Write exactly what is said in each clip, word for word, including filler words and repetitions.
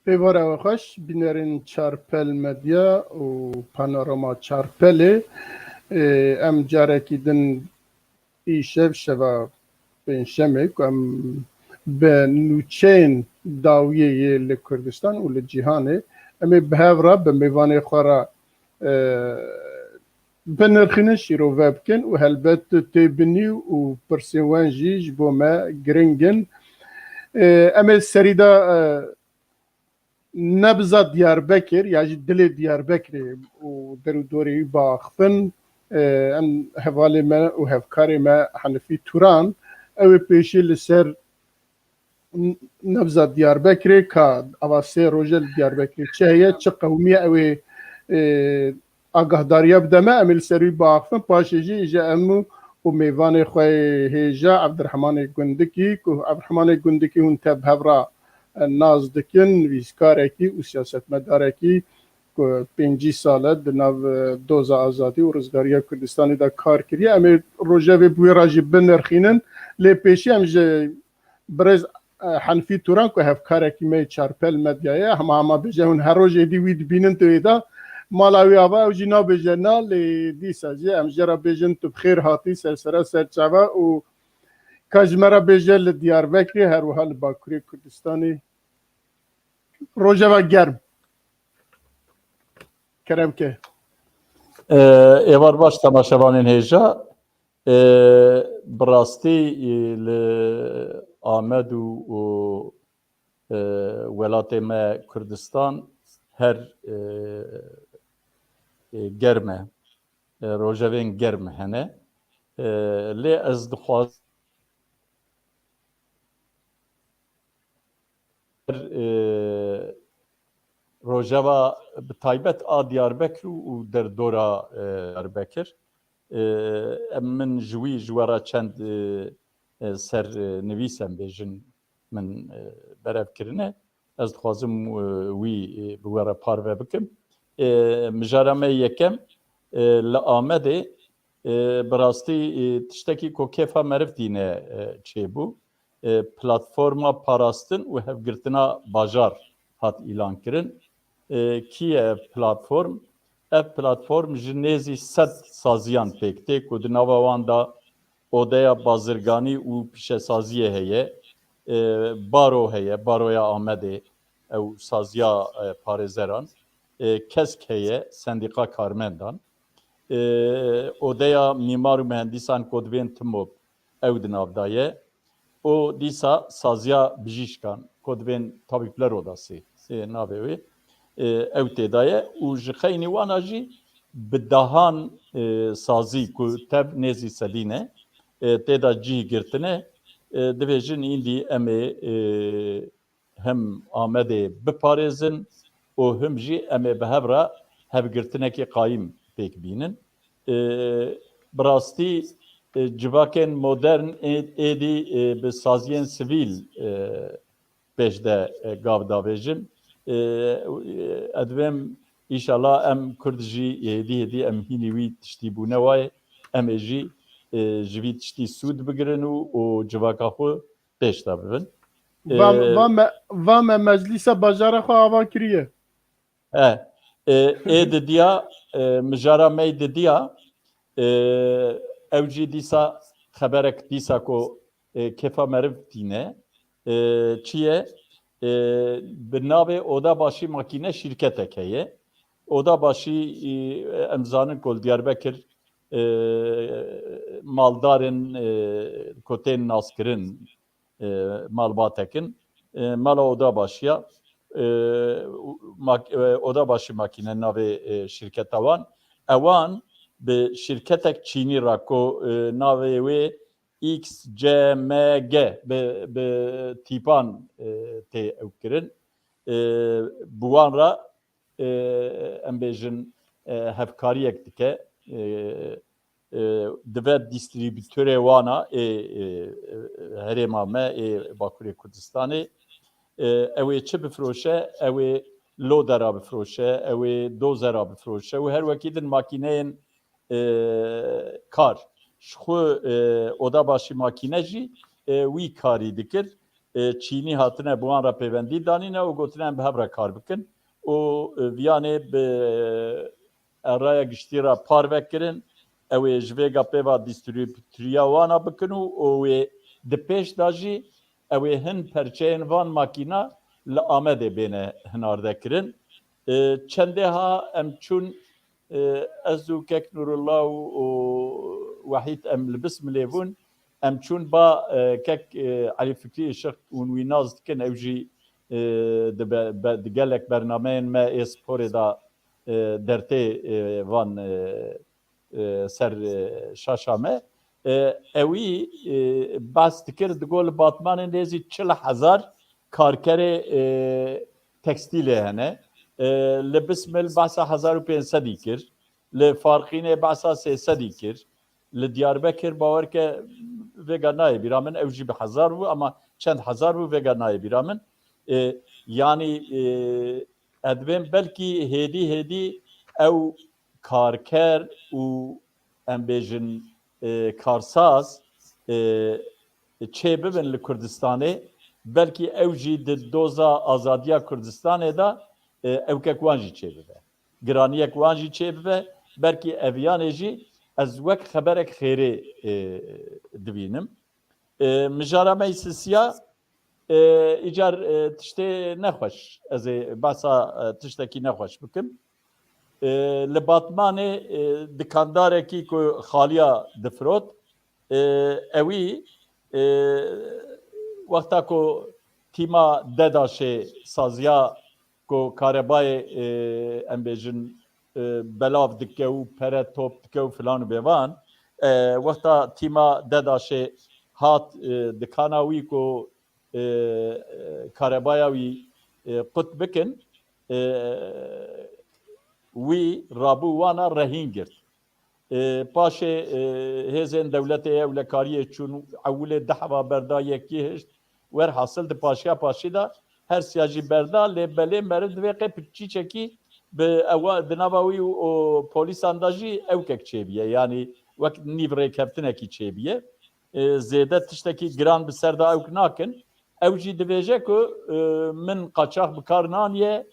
Êvara we xweş, bînerên Çarpel Medya û Panorama Çarpelê. Ê, em carekî din îşev, şeva Pêncşemê, ku em bi nûçeyên dawiyê yê li Kurdistan û li cîhanê, em ê bi hev re bi mêvanê xwe re, e, binirxînin, şîrove bikin û helbet têbinî û pirsên wan jî ji bo me giring in. E, em ê serî de, e, nebza Diyarbekir ya jî dilê Diyarbekirê û derûdorê wî biaxivin, e, em hevalê me û hevkarê me Henifî Turan, ew ê pêşî li ser n-, nebza Diyarbekirê ka ava sê roje li Diyarbekirê çi heye, çi qewimiye, ew ê, e, agahdariya bide me, em ê li ser wî biaxivin. Paşê jî îje em û, û mêvanê xwe yê hêja Evdirhemanê Gundikî, ku Evdirhemanê Gundikî hûn tev hev re, e, nas dikin, nivîskarekî û siyasetmedarekî ku pêncî sal e di nav, e, doza azadî û rizgariya Kurdistanê de kar kiriye. Em ê rojevê bi wê re jî binirxînin. Lê pêşî em ji birêz, e, Henfî Turan ku hevkarekî me yê Çarpel Medya ye, hema hema bêje hûn her rojê dî wî dibînin tu êda. Mala wî ava ew jî nabêje na, lê dîsa jî em jê re bêjin tu bi xêr hatî ser sera ser çava û ka ji me re bêje li Diyarbekirê, her wiha li Bakurê Kurdistanê. Rojeva germ. Kerem ke. Ee, êvar baş temaşevanên hêja. Ee, bi rastî, e, li Amed û, û, e, welatê me Kurdistan her, e, e, germ e. E, rojevên germ hene. E, lê ez dixwazim, e, rojeva bi taybet a Diyarbekir û, û derdora, e, Diyarbekir. E, em, min ji wî, ji we re çend, e, e, ser, e, nivîs em bêjin min, e, berev kirine. Ez dixwazim, e, wî, e, bi we re parve bikim. E, mijara me yekem, e, li Amedê, e, bi rastî, e, tiştekî ku kêfa meriv tîne, e, çêbû. E, platforma parastin û hevgirtina bajar hat îlan kirin. E, kî ye platform? Ev platform ji nêzî sed saziyan pêk tê ku di nava wan de odeya bazirganî û pîşesaziyê heye, e, baro heye, baroya Amedê, ew saziya, e, parêzeran, e, kesk heye, sendîqa karmendan, e, odeya mîmar û mehendîsan ku divên TMOB, ew di nav de ye, û dîsa saziya bijîşkan ku divên Tabîpler Odası, e, navê wê, e, ew tê de ye û ji xeynî wana jî bi dehan, e, sazî ku tev nêzî sedî ne, e, tê de cih girtine. E, divêjin îndî em ê, e, him Amedê biparêzin û him jî em ê bi hev re hevgirtinekê qayîm pêk bînin. E, bi rastî, e, civakên modern ê-, êdî, e, bi saziyên sivîl, e, pêş de, e, gav davêjin. E, e, ez divêm, înşallah em Kurd jî hêdî hêdî em hînî wî tiştî bûne wayê, em ê jî, e, ji vî tiştî sûd bigirin û, û civaka xwe pêş de bibin. Va, e, va me, va me meclîsa bajara xwe ava kiriye. E, e, ê didiya, e, mijara me yê didiya, e, ew jî dîsa xeberek dîsa ku, e, kêfa meriv tîne. E, çi ye? E, bi navê Oda Başî Makîne şîrketek heye. Oda Başî, e, em zanin ku li Diyarbekir, e, maldarên, e, ku tên naskirin, e, malbatek in. E, Mala Oda Başiya, e, mak-, e, Oda Başî Makîne navê, e, şîrketa wan. Ewan bi şîrketek çînî re ku, e, navê wê X C M G bi, bi tîpan, e, tê ew kirin. E, bi wan re, e, em bêjin, e, hevkariyek dike. E, e, dive distrîbûtorê wana ê, e, e, herêma me ê Bakurê Kurdistanê. E, ew ê çi bifroşe? Ew ê lodera bifroşe, ew ê dozera bifroşe û her wekî din makîneyên, e, kar. Ji xwe, e, Oda Başî Makîne jî, e, wî karî dikir. e, Çînî hatine bi wan re pêvendî danîne û gotine em bi hev re kar bikin û, e, viyanê bi, e, raya giştî re parve kirin. Ew ê ji vê ga pê va dîstrîbûtriya wana bikin û, û wê di pêş de jî ew ê hin perçeyên van makîna li Amedê bêne hinarde kirin. E, çendê ha em çûn, e, ez û kek Nûrullah û, û Wehîd em li Bismilê bûn. Em çûn ba, e, kek, e, Elî Fikrî Işiq hûn wî nas dikin, ew jî, e, di be-, be-, di gelek bernameyên me ê sporê de, e, dertê, e, van, e, e, ser, e, şaşa me. E, ewî, e, behs dikir, digo li Batmanê nêzî çil hezar karkerê, e, tekstîlê hene. E, li Bismil behsa hezar û pênc sedî kir. Li Farqînê behsa sê sedî kir. Li Diyarbekir bawer ke vêga nayê bîra min, ew jî bi hezar bû ama çend hezar bû vêga nayê bîra min. E, yanî, e, ez dibêm belkî hêdî hêdî ew karker û em bêjin, e, karsaz, e, çê bibin li Kurdistanê, belkî ew jî di doza azadiya Kurdistanê de, e, ewkek wan jî çê bibe. Giraniyek wan jî çê bibe, belkî eviyanê jî ez wek xeberek xêrê, e, dibînim. E, mijara me yî sisiya, e, îcar, e, tiştê nexweş, ez ê behsa, e, tiştekî nexweş bikim. E, li Batmanê, e, dikandarekî ku xaliya difirot, e, ewî, e, wexta ku tîma DEDAŞê saziya ku karebayê, e, em bêjin, e, belav dike û pere top dike û filan û bêvan, e, wexta tîma DEDAŞê hat, e, dikana wî ku, e, e, karebaya wî, e, qut bikin, e, wî rabû wana rehîn girt. E, paşê, e, hêzên dewletê ewlekariyê çûn, ewilê deh heva berda, yekî hişt. Werhasil di paşiya paşî de her siya jî berda, lê belê meriv divê qê piçîçekî bi ewa, di nava wî û polîsan de jî ewkek çêbiye. Yanî wek nîv rêkeftinekî çêbiye. E, zêde tiştekî giran bi ser de ewk nakin. Ew jî dibêje ku, e, min qaçax bi kar naniye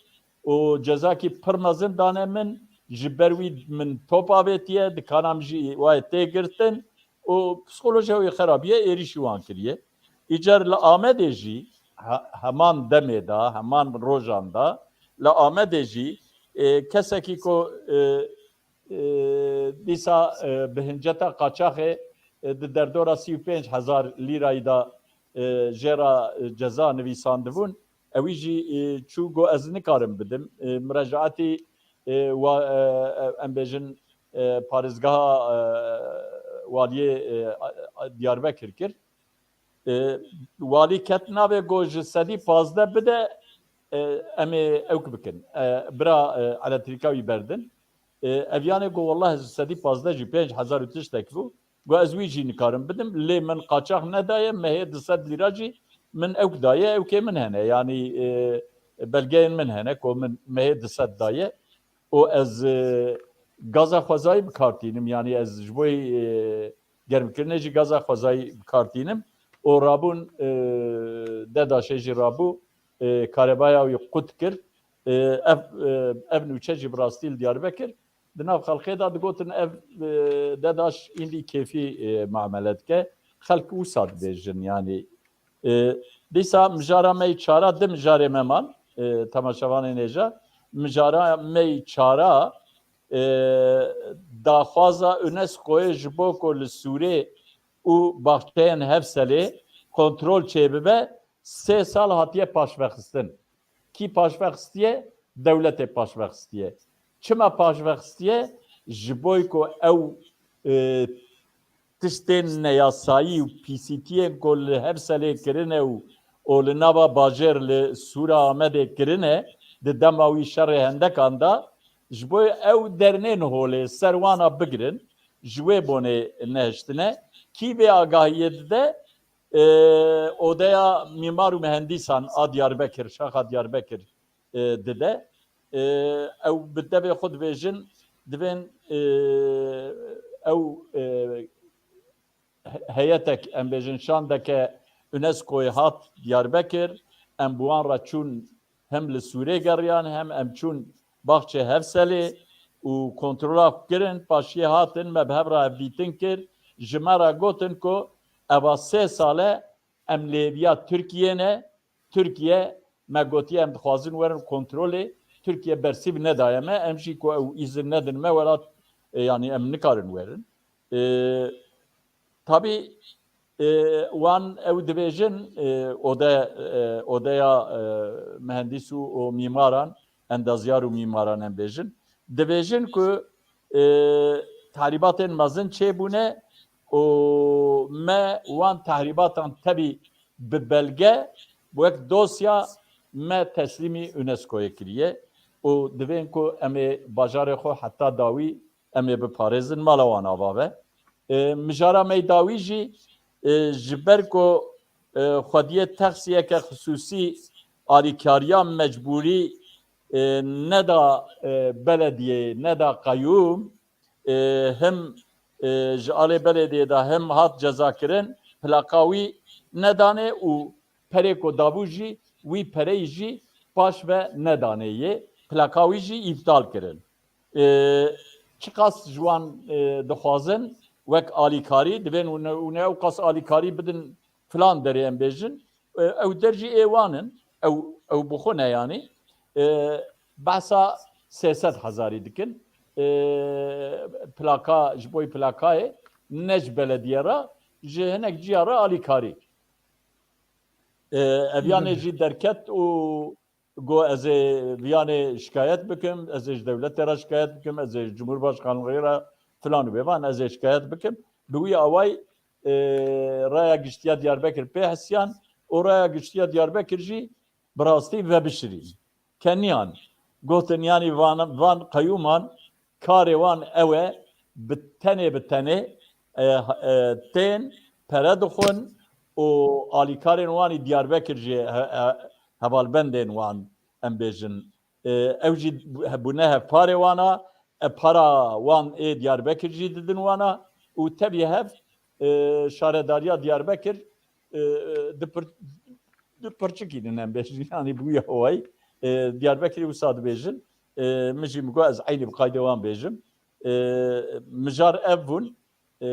û cezakî pir mezin dane min, ji ber wî min top avêtiye, dikana min jî wayê tê girtin û psîkolojiya wî xerabiye, êrîşî wan kiriye. Îcar li Amedê jî he-, heman demê de, heman rojan de li Amedê jî, e, kesekî ku, e, e, dîsa, e, bi hinceta qaçaxê, e, di derdora sî û pênc hezar lîrayî de, e, jê re, e, ceza nivîsandibûn. Ewî jî, e, çû got ez nikarim bidim. E, mirecaetî, e, wa-, e, e, em bêjin, e, parêzgeha, e, waliyê, e, a, a, Diyarbekir kir. E, walî ket navê got ji sedî pazdeh bide, e, em ê ewk bikin. E, bira, e, elektrîka wî berdin. E, ev yanê got, "Wallah ez sedî pazdeh jî pênc hezar û tiştek bû." Got, "Ez wî jî nikarim bidim. Lê min qaçax nedaye, mehê du sed lîra jî min ewk daye, ewkê min hene. Yanî, e, belgeyên min hene ku min mehê du sed daye." û ez, e, gaza xwezayî bi kar tînim, yanî ez ji bo, e, germkirinê jî gaza xwezayî bi kar tînim û rabûn, e, DEDAŞê jî rabû, e, karebaya wî qut kir. E, ev, e, ev nûçe jî bi rastî li Diyarbekir di nav xelkê de digotin ev, e, DEDAŞ îndî kêfî, e, muamele dike. Xelk wisa dibêjin, yanî E, dîsa mijara me yî çara, di mijarê me man, e, temaşevanên hêja. Mijara me yî çara, e, daxwaza UNESCOyê ji bo ku li Sûrê û baxçeyên Hevselê kontrol çêbibe, sê sal hatiye paşvexistin. Kî paşvexistiye? Dewletê paşvexistiye. Çima paşvexistiye? Ji bo ku ew, e, tiştên neyasayî û pîsîtiyên ku li Hevselê kirine û, û li nava bajêr li Sûra Amedê kirine, di dema wî şerê hendekan de, ji bo ew dernên holê ser wana bigirin, ji wê bonê nehiştine. Kî vê agahiyê dide? E, Odeya Mîmar û Mihendîsan a Diyarbekir, şaxa Diyarbekir, e, dide. E, ew bi devê xwe dibêjin, divên, e, ew, e, he-, heyetek, em bêjin, şandeke, UNESCOyê hat Diyarbekir, em bi wan re çûn, hem li Sûrê geriyan, hem em çûn Baxçê Hevselê û kontrola xwe kirin. Paşiyê hatin, me bi hev re hevdîtin kir. Ji me re gotin ku eva sê sal e em li hêviya Tirkiyê ne. Tirkiye, me gotiye, em dixwazin werin kontrolê. Tirkiye bersîv nedaye me. Em jî ku ew îzin nedin me, welat, e, yanî em nikarin werin. E, Tabî, e, wan ew dibêjin, e, ode-, e, odeya, e, mehendîs û, û mîmaran, endazyar û mîmaran em bêjin, dibêjin ku, e, tehrîbatên mezin çêbûne û me wan tehrîbatan tevî bi belge, wek dosya me teslîmî UNESCOyê kiriye û divên ku em ê bajarê xwe heta dawî em ê biparêzin, mala wan ava be. E, mijara me yê dawî jî, e, ji ber ku, e, xwediyê texsiyeke xisûsî alîkariya mecbûrî, e, neda, e, belediyeyê, neda qeyûm, e, him, e, ji alê belediyê de him hat cezakirin, plaka wî nedanê û perê ku dabû jî, wî pereyî jî paş ve nedanê yê, plaka wî jî îptal kirin. E, çiqas ji wan, e, dixwazin wek alîkarî, divên hûn, hûn ê ew qas alîkarî bidin filan derê em bêjin, e, ew der jî ê wan in, ew, ew bi xwe ne yanî. E, behsa sê sed hezarî dikin. E, plaka, ji bo plakayê, ne ji belediye re, ji hinek ciya re alîkarî. E, ev yanê jî derket û got, "Ez ê viyanê şikayet bikim, ez ê ji dewletê re şikayet bikim, ez ê ji Cumhurbaşkanlığê re filan û bêvan, ez ê şikayet bikim." Bi wî awayî, e, Raya Giştiya Diyarbekir pê hesiyan û Raya Giştiya Diyarbekir jî bi rastî vebişirîn. Keniyan, gotin, yanî van, van qeyûman karê wan ew e, bi tenê bi tenê, e, e, tên, pere dixwin û alîkarên wan î Diyarbekir jî he-, he-, hevalbendên wan, em bêjin, e, ew jî bûne hevparê wan a, e, para wan ê Diyarbekir jî didin wan a û tevî hev, e, şaredariya Diyarbekir, e, e, dipir-, dipirçikînin em bêjin. Yanî bi wî awayî, e, Diyarbekirî wisa dibêjin. E, min jî min got ez eynî bi qaydê wan bêjim. E, mijar ev bûn. E,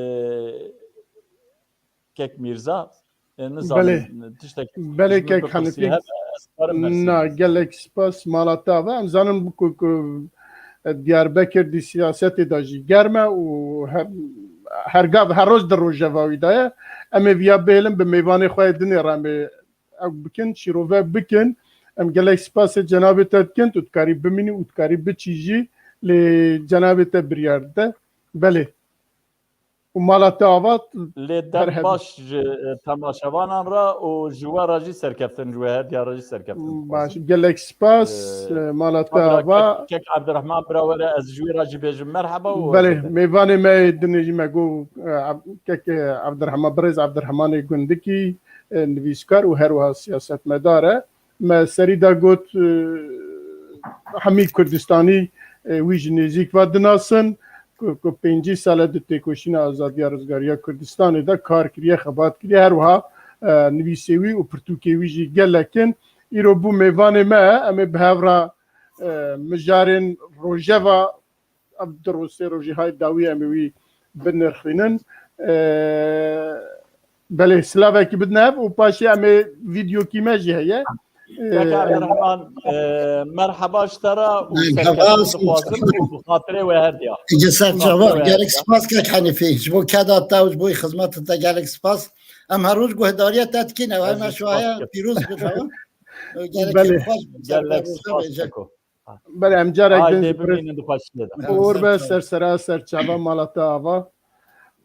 Kek Mîrza, e, nizanim, Belê. Tiştek Belê, ji min Kek bipirsî Hanifî. Hebe, ez karim Na, mersî. Gelek spas, mala te ava. Em zanin ku, ku, e, Diyarbekir di siyasetê de jî germ e û her, her gav, her roj di rojeva wî de ye. Em ê viya bihêlin bi mêvanê xwe yê dinê re em ê ew bikin, şîrove bikin. Em gelek spasê cenabê te dikin, tu dikarî bimînî û dikarî biçî jî, lê cenabê te biryar dide. Belê. Û mala te ava. Lê dem baş ji, e, temaşevanan re û ji we re jî serkeftin, ji we her diya re jî serkeftin. Baş, gelek spas, e, e, mala te ava. Kek, Kek Abdurrahman bira were, ez ji wî re jî bêjim merheba û Belê, mêvanê me yê dinê jî me got, e, Ab-, Kek, e, Abdurrahman, birêz Abdurrahmanê Gundikî, e, nivîskar û her wiha siyasetmedar e. Me serî de got, e, hemî Kurdistanî, e, wî ji nêzîk ve dinasin, ku, ku pêncî sal e di têkoşîna azadiya rizgariya Kurdistanê de kar kiriye, xebat kiriye, her wiha, e, nivîsê wî û pirtûkê wî jî gelek in. Îro bû mêvanê me, em ê bi hev re, e, mijarên rojeva ev du roj sê rojî hay dawî em ê wî binirxînin. E, belê, silavekî bidin hev û paşê em ê vîdeokî me jî heye. E, Kek Abdurrahman, e, merheba ji te re û Merheba, serkeftin dixwazim û bi xatirê we her diya. Ji ser çava, gelek spas Kek Hanîfî. Ji bo keda te û ji bo xizmeta te gelek spas. Em her roj guhdariya te dikin, ew heme şuaya pîroz bi çava. Gelek spas. Gelek spas Keko. Belê, em carek din Haydê ji birêz bimînin di xweşiyê de. Ûr be, ser sera, ser çava, mala te ava.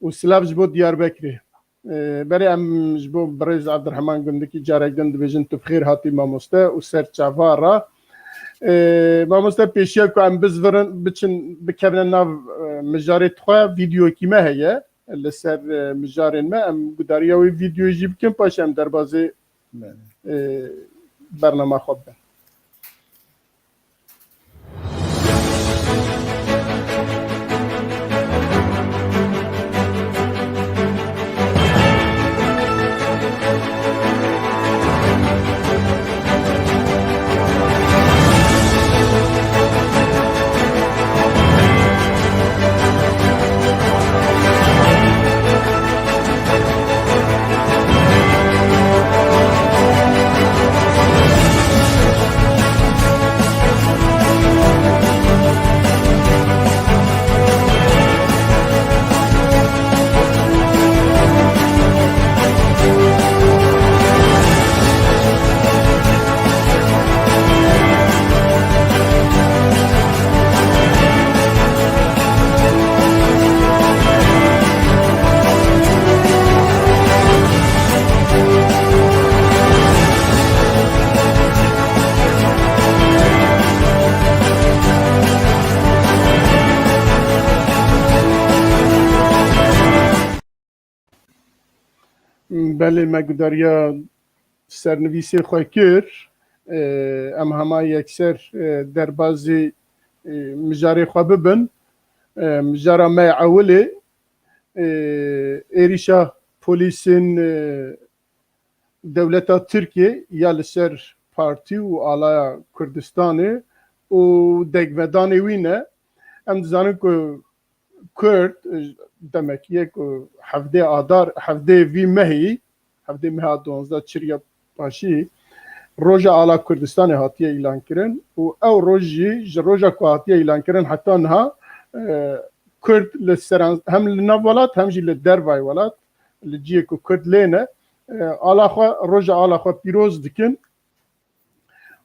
Û silav ji bo Diyarbekirê. Ee, belê, em ji bo birêz Abdurrahman Gundikî carek din dibêjin tu bi xêr hatî mamoste û ser çava re. Ee, mamoste, pêşiya ku em bizvirin, biçin, bikevine nav, e, mijarê xwe, vîdeokî me heye li ser, e, mijarên me. Em gudariya wê vîdeoyê jî bikin, paşê em derbazê, Belê. e, bernama xwe bibin. Belê, me gudariya sernivîsê xwe kir. Em hema yekser derbazî mijarê xwe bibin. Mijara me ya ewilê êrîşa polîsên dewleta Tirkiyê ya li ser partî û alaya Kurdistanê û degvedanê wî ne. Em dizanin ku Kurd, e, demek ye ku hevdê Adar, hevdê vî mehî, hevdê meha duwazdeh çiriya paşî, roja ala Kurdistanê hatiye îlan kirin û ew roj jî, ji roja ku hatiye îlan kirin heta niha, e, Kurd li seran-, hem li nav welat hem jî li dervay welat, li ciyê ku Kurd lê ne, e, ala xwe, roja ala xwe pîroz dikin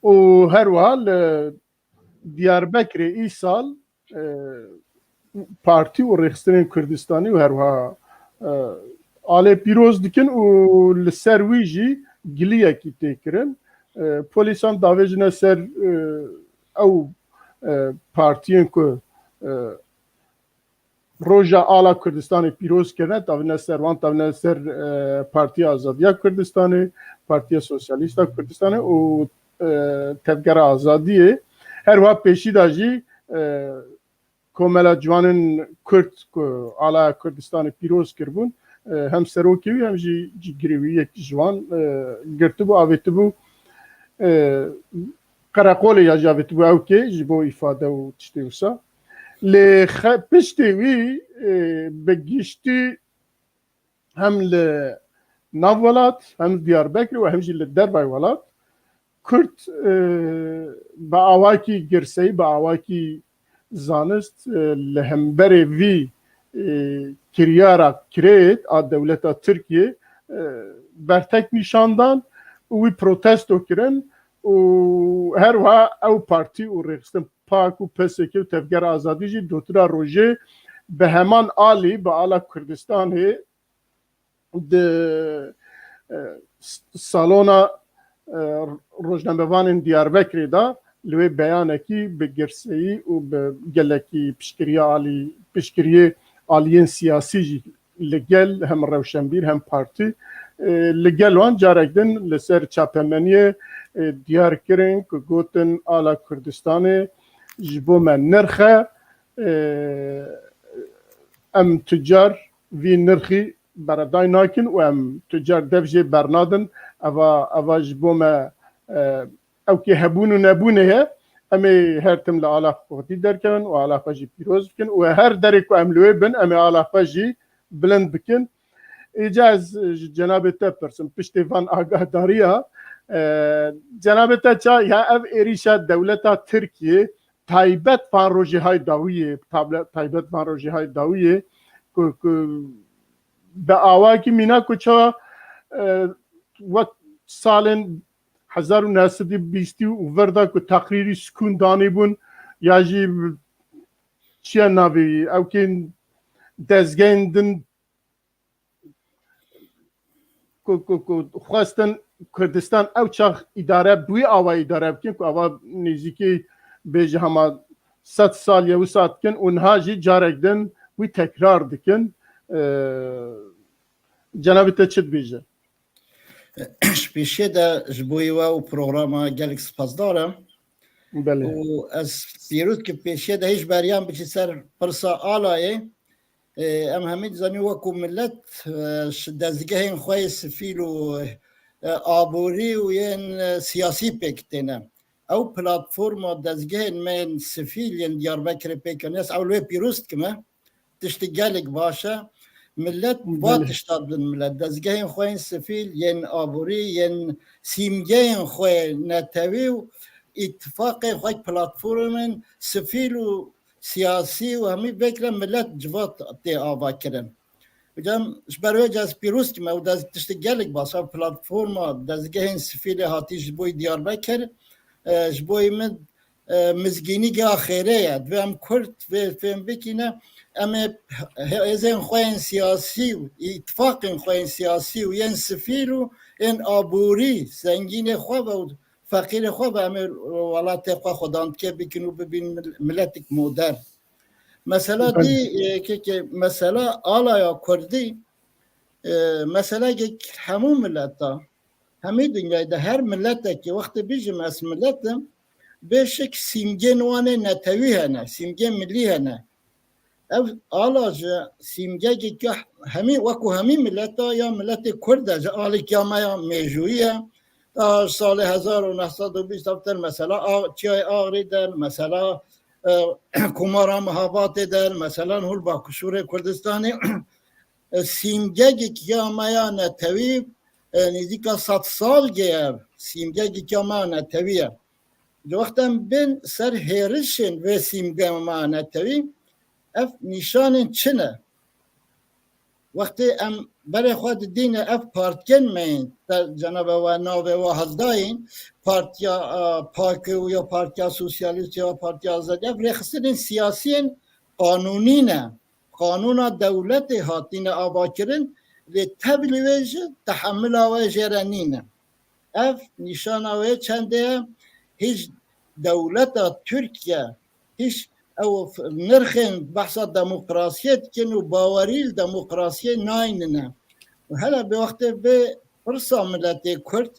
û her wiha li Diyarbekirê îsal, e, partî û rêxistinên Kurdistanî û herwiha, e, alê pîroz dikin û li ser wî jî giliyekî tê kirin. E, polîsan davêjine ser, e, ew, e, partiyên ku, e, roja ala Kurdistanê pîroz kirine, tavîne ser wan, tavîne ser, e, Partiya Azadiya Kurdistanê, Partiya Sosyalîst a Kurdistanê û, e, Tevgera Azadiyê. Her wiha pêşî de jî, e, Komela Ciwanên Kurd ku ala Kurdistanê pîroz kiribûn, e, hem serokê wî hem jî cîgirê wî yek ji wan, e, girtibû, avêtibû, e, qereqolê ya jî avêtibû ewkê ji bo îfade û tiştê wisa. Lê xe-, piştê wî, e, bi giştî hem li nav welat, hem li Diyarbekirê û hem jî li dervay welat Kurd, e, bi awakî girseyî, bi awakî zanist, e, li hemberê vî, e, kiryara kirêt a dewleta Tirkiyê, e, bertek nîşan dan û wî protesto kirin û her wiha ew partî û rêxistin PAK û P S K û Tevgera Azadî jî dotira rojê bi heman alî, bi ala Kurdistanê di, e, s-, salona, e, rojnamevanên Diyarbekirê de li wê beyanekî bi girseyî û bi gelekî piştgiriya alî, piştgiriyê aliyên siyasî jî li gel hem rewşenbîr hem partî, e, li gel wan carek din li ser çapemeniyê, e, diyar kirin ku gotin ala Kurdistanê ji bo me nirx e, e, em tucar vî nirxî bereday nakin û em tucar dev jê bernadin. Eva, eva ji bo me, e, ewkê hebûn û nebûnê ye. Em ê her tim li ala xwedî derkevin û ala xwe jî pîroz bikin û her derê ku em li wê bin, em ê ala xwe jî bilind bikin. Îca ez ji cenabê te pirsim, piştê van agahdariya, e, cenabê te ça ya ev êrîşa dewleta Tirkiyê taybet van rojê hay dawiyê, table-, taybet van rojê hay dawiyê ku, ku bi awakî mîna ku ça, e, wek salên hezar û neh sed û bîst û vir de ku teqrîrî sukûn danîbûn ya jî çiye navê ewkên dezgehên din ku, ku, ku xwestin Kurdistan ew çax îdare bi wî awa îdare bikin ku ava nêzîkî bêje hema sed sal ye wisa dikin û niha jî carek din wî tekrar dikin. Ee, cenabê te çi dibêje? Ji pêşiyê de ji bo we û programa gelek spasdar im. Belê. Û ez pêrût ki pêşiyê de hîç beriyan biçî ser pirsa alayê. Ê, em hemî dizanî wekû milet, e, ji dezgehên xwe yê sivîl û, e, aborî û yên, e, siyasî pêk têne. Ew platforma dezgehên me yên sivîl yên Diyarbekirê pêk têne. Ez ew li wê pîroz dikim e. Tiştî gelek baş e. Milet va Belê. tişta dibin milet. Dezgehên xwe yên sivîl, yên aborî, yên sîmgeyên xwe netewî û îtifaqê xwe platformên sivîl û siyasî û hemî vekre milet civat tê ava kirin. Hocam, ji ber wê ez pîroz kim, ew dest tiştê gelek basa platforma dezgehên sivîlê hatî ji bo Diyarbekir, e, ji bo min, e, mizgînî geha xêrê ye. Divê em Kurd vê fêm bikîne, em ê hêzên xwe yên siyasî û îtifaqên xwe yên siyasî û yên sivîl û yên aborî zengînê xwe ve û feqîrê xwe ve em ê welatê xwe xwedandikê bikin û bibîn mil-, miletik modern. Mesela Belê. dî, e, ke, ke mesela alaya Kurdî, e, meselekek hemû mileta, hemî dinyayê de her miletekî, wextê bijim ez milet im, bêşik sîmgên wan ê netewî hene, sîmgên milî hene. Ev ala ji sîmgekî ke hemî, wekû hemî mileta ya miletê Kurd e, ji alîkiya me ya mêjûyî ye. Ta ji salê hezar û neh sed û bîst ev tê mesela A-, Çiyayê Axrî de, mesela, e, Komara Mihabatê de, mesela hûl Bakuşûrê Kurdistanê, e, sîmgekî ya me ya netewî, e, nêzîka sed salgê ye, sîmgekî ya me ya netewî ye. Di wexta em bên ser hêrişên vê sîmgê me ya netewî, ev nîşanên çi ne? Wextê em berê xwe didîne ev partiyên me yên, te cenabê we navê we hildayîn, Partiya, a, Pakê û ya Partiya Sosyalîst ya Partiya Azadî, ev rêxistinên siyasiyên qanûnî ne. Qanûna dewletê hatîne avakirin, lê tevlî wê jî tehemila wê jê re nîne. Ev nîşana wê çendê ye, hîç dewleta Tirkiye, hîç ew f-, nirxên behsa demokrasiyê dikin û bawerî li demokrasiyê nayînine. Û hele bi wextê vê pirsa miletê Kurd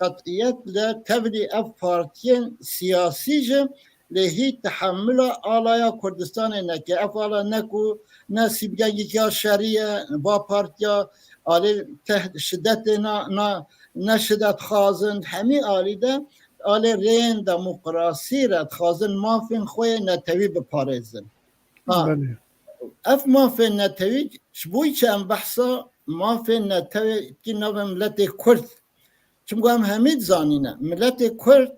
qet'iyetle tevlî ev partiyên siyasî jî lê hî tehemila alaya Kurdistanê neke. Ev ala ne ku ne sîmgeyek ya şerî ye, va partiya alê teh şidetê na, na, ne şidet xazin, hemî alî de alê rêyên demokrasî re dixwazin mafên xwe yê netewî biparêzin. Ha, Belê. Ev mafên netewî, ji bo çi em behsa mafên netewî kî navê miletê Kurd? Çimku em hemî dizanîne, miletê Kurd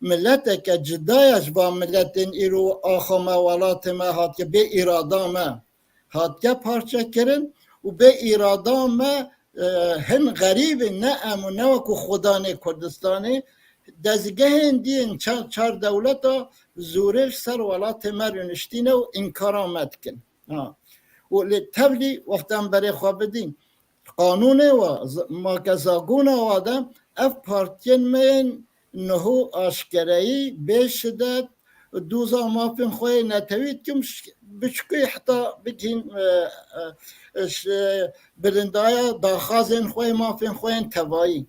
mileteke cida ye ji van miletên îro axa me, welatê me hatiye bê îrada me hatiye parçekirin û bê îrada me, e, hin xerîbin, ne em û ne wekû xudanê Kurdistanê, dezgehên dîn çar, çar dewleta zûrê li ser welatê me rûniştîne û înkara me dikin. Ha. Û lê tevlî wexta em berê xwe bidîn, qanûnê wa, z-, make zagona wa de ev partiyên me yên niho aşkereyî bê şidet, doza mafên xwe yê netewî dikim, ş-, bi çikuyê heta bigihîn, e, e, e, ş-, e, bilindaya daxwazên xwe yê mafên xwe yên tevayî.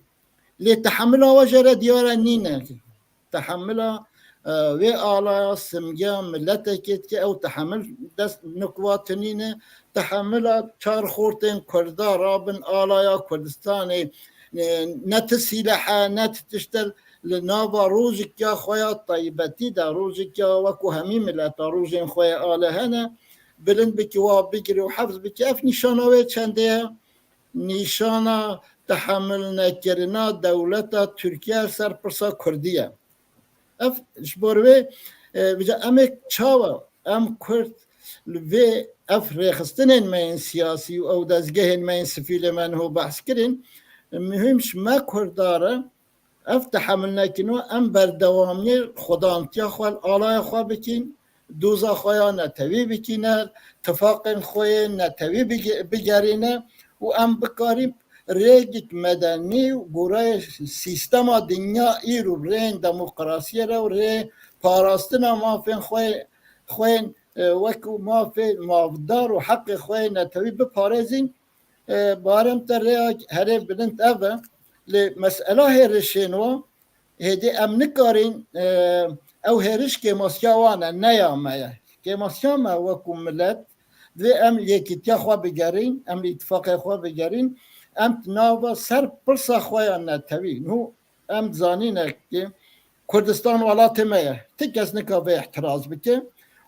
Lê tehemila we jê re diyar e nîne. Tehemila, e, wê alaya simgeya miletekê dike, ew tehemil dest nikuwa tinîne. Tehemila çar xortên Kurda rabin alaya Kurdistanê, e, ne ti sîleh e, ne ti tişt e, li nava rojik ya xwe ya taybetî de, rojik ya wekû hemî mileta rojên xwe yê ale hene, bilind bikî, wa bigirî û hefz bikî. Ev nîşana wê çendê ye? Nîşana tehemil nekirina dewleta Tirkiye ser pirsa Kurdî ye. Ev ji bo vê, e, vêca em ê çawa em Kurd li vê ev rêxistinên me yên siyasî û ew dezgehên me yên sivîlê me niho behs kirin, muhîm ji me Kurda re ev tehemil nekin û em berdewamiyê xudantiya xwe li alaya xwe bikin, doza xwe ya netewî bikîne, tifaqên xwe yên netewî bige-, bigerîne û em bikarîn rêgik medenî û goreyê sîstema dinya îro rêyên demokrasiyê re û rê parastina mafên xwe, xwe yên, e, wekû mafê mafdar û heqê xwe yê netewî biparêzîn. E, barem te rêya herê bilind ev e. Lê mesela hêrişên wan, hêdî em nikarin, e, ew hêriş kêmasiya wan e, ne ya me ye. Kêmasiya me wekû milet, divê em li yekîtiya xwe bigerîn, em li îtifaqê xwe bigerîn, em di nava ser pirsa xwe ya netewî. Nû em dizanîne ki Kurdistan welatê me ye. Ti kes nika vê îhtiraz bike.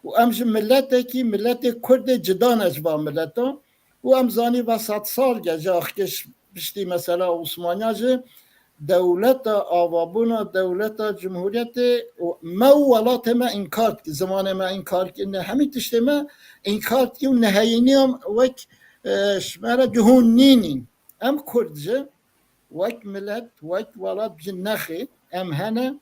Û em ji miletekî, miletê Kurdê cida ne ji van mileta. Û em zanî ve sed sal ge ji axkê piştî mesela Osmaniya jî dewleta, avabûna dewleta cumhuriyetê û me û welatê me înkar dikî, zimanê me înkar dikî, ne hemî tiştê me înkar dikî û neheyîniya wek, e, ji me re cihûn nînîn. Em Kurd jî wek milet, wek welat jî nexê em hene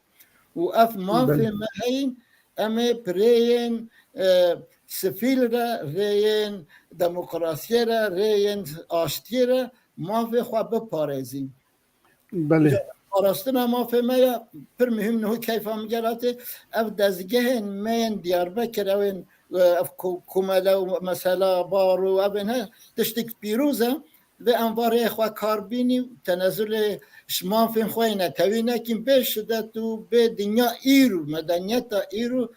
û ev mafê Belê. me heyîn, em ê bi rêyên, e, sivîl re, rêyên demokrasiyê re, rêyên aştiyê re mafê xwe biparêzîn. Belê. Parastina mafê me ya pir muhîm niho keyfa min gelhatê. Ev dezgehên me yên Diyarbekir, ew ên, e, ev ku-, komele û mesela bar û ev ên he, tiştek pîroz e. Vê em va rêyê xwe kar bînî û tenezulê ji mafên xwe yê netewî nekîn, bê şidet û bê dinya îro, medeniyeta îro,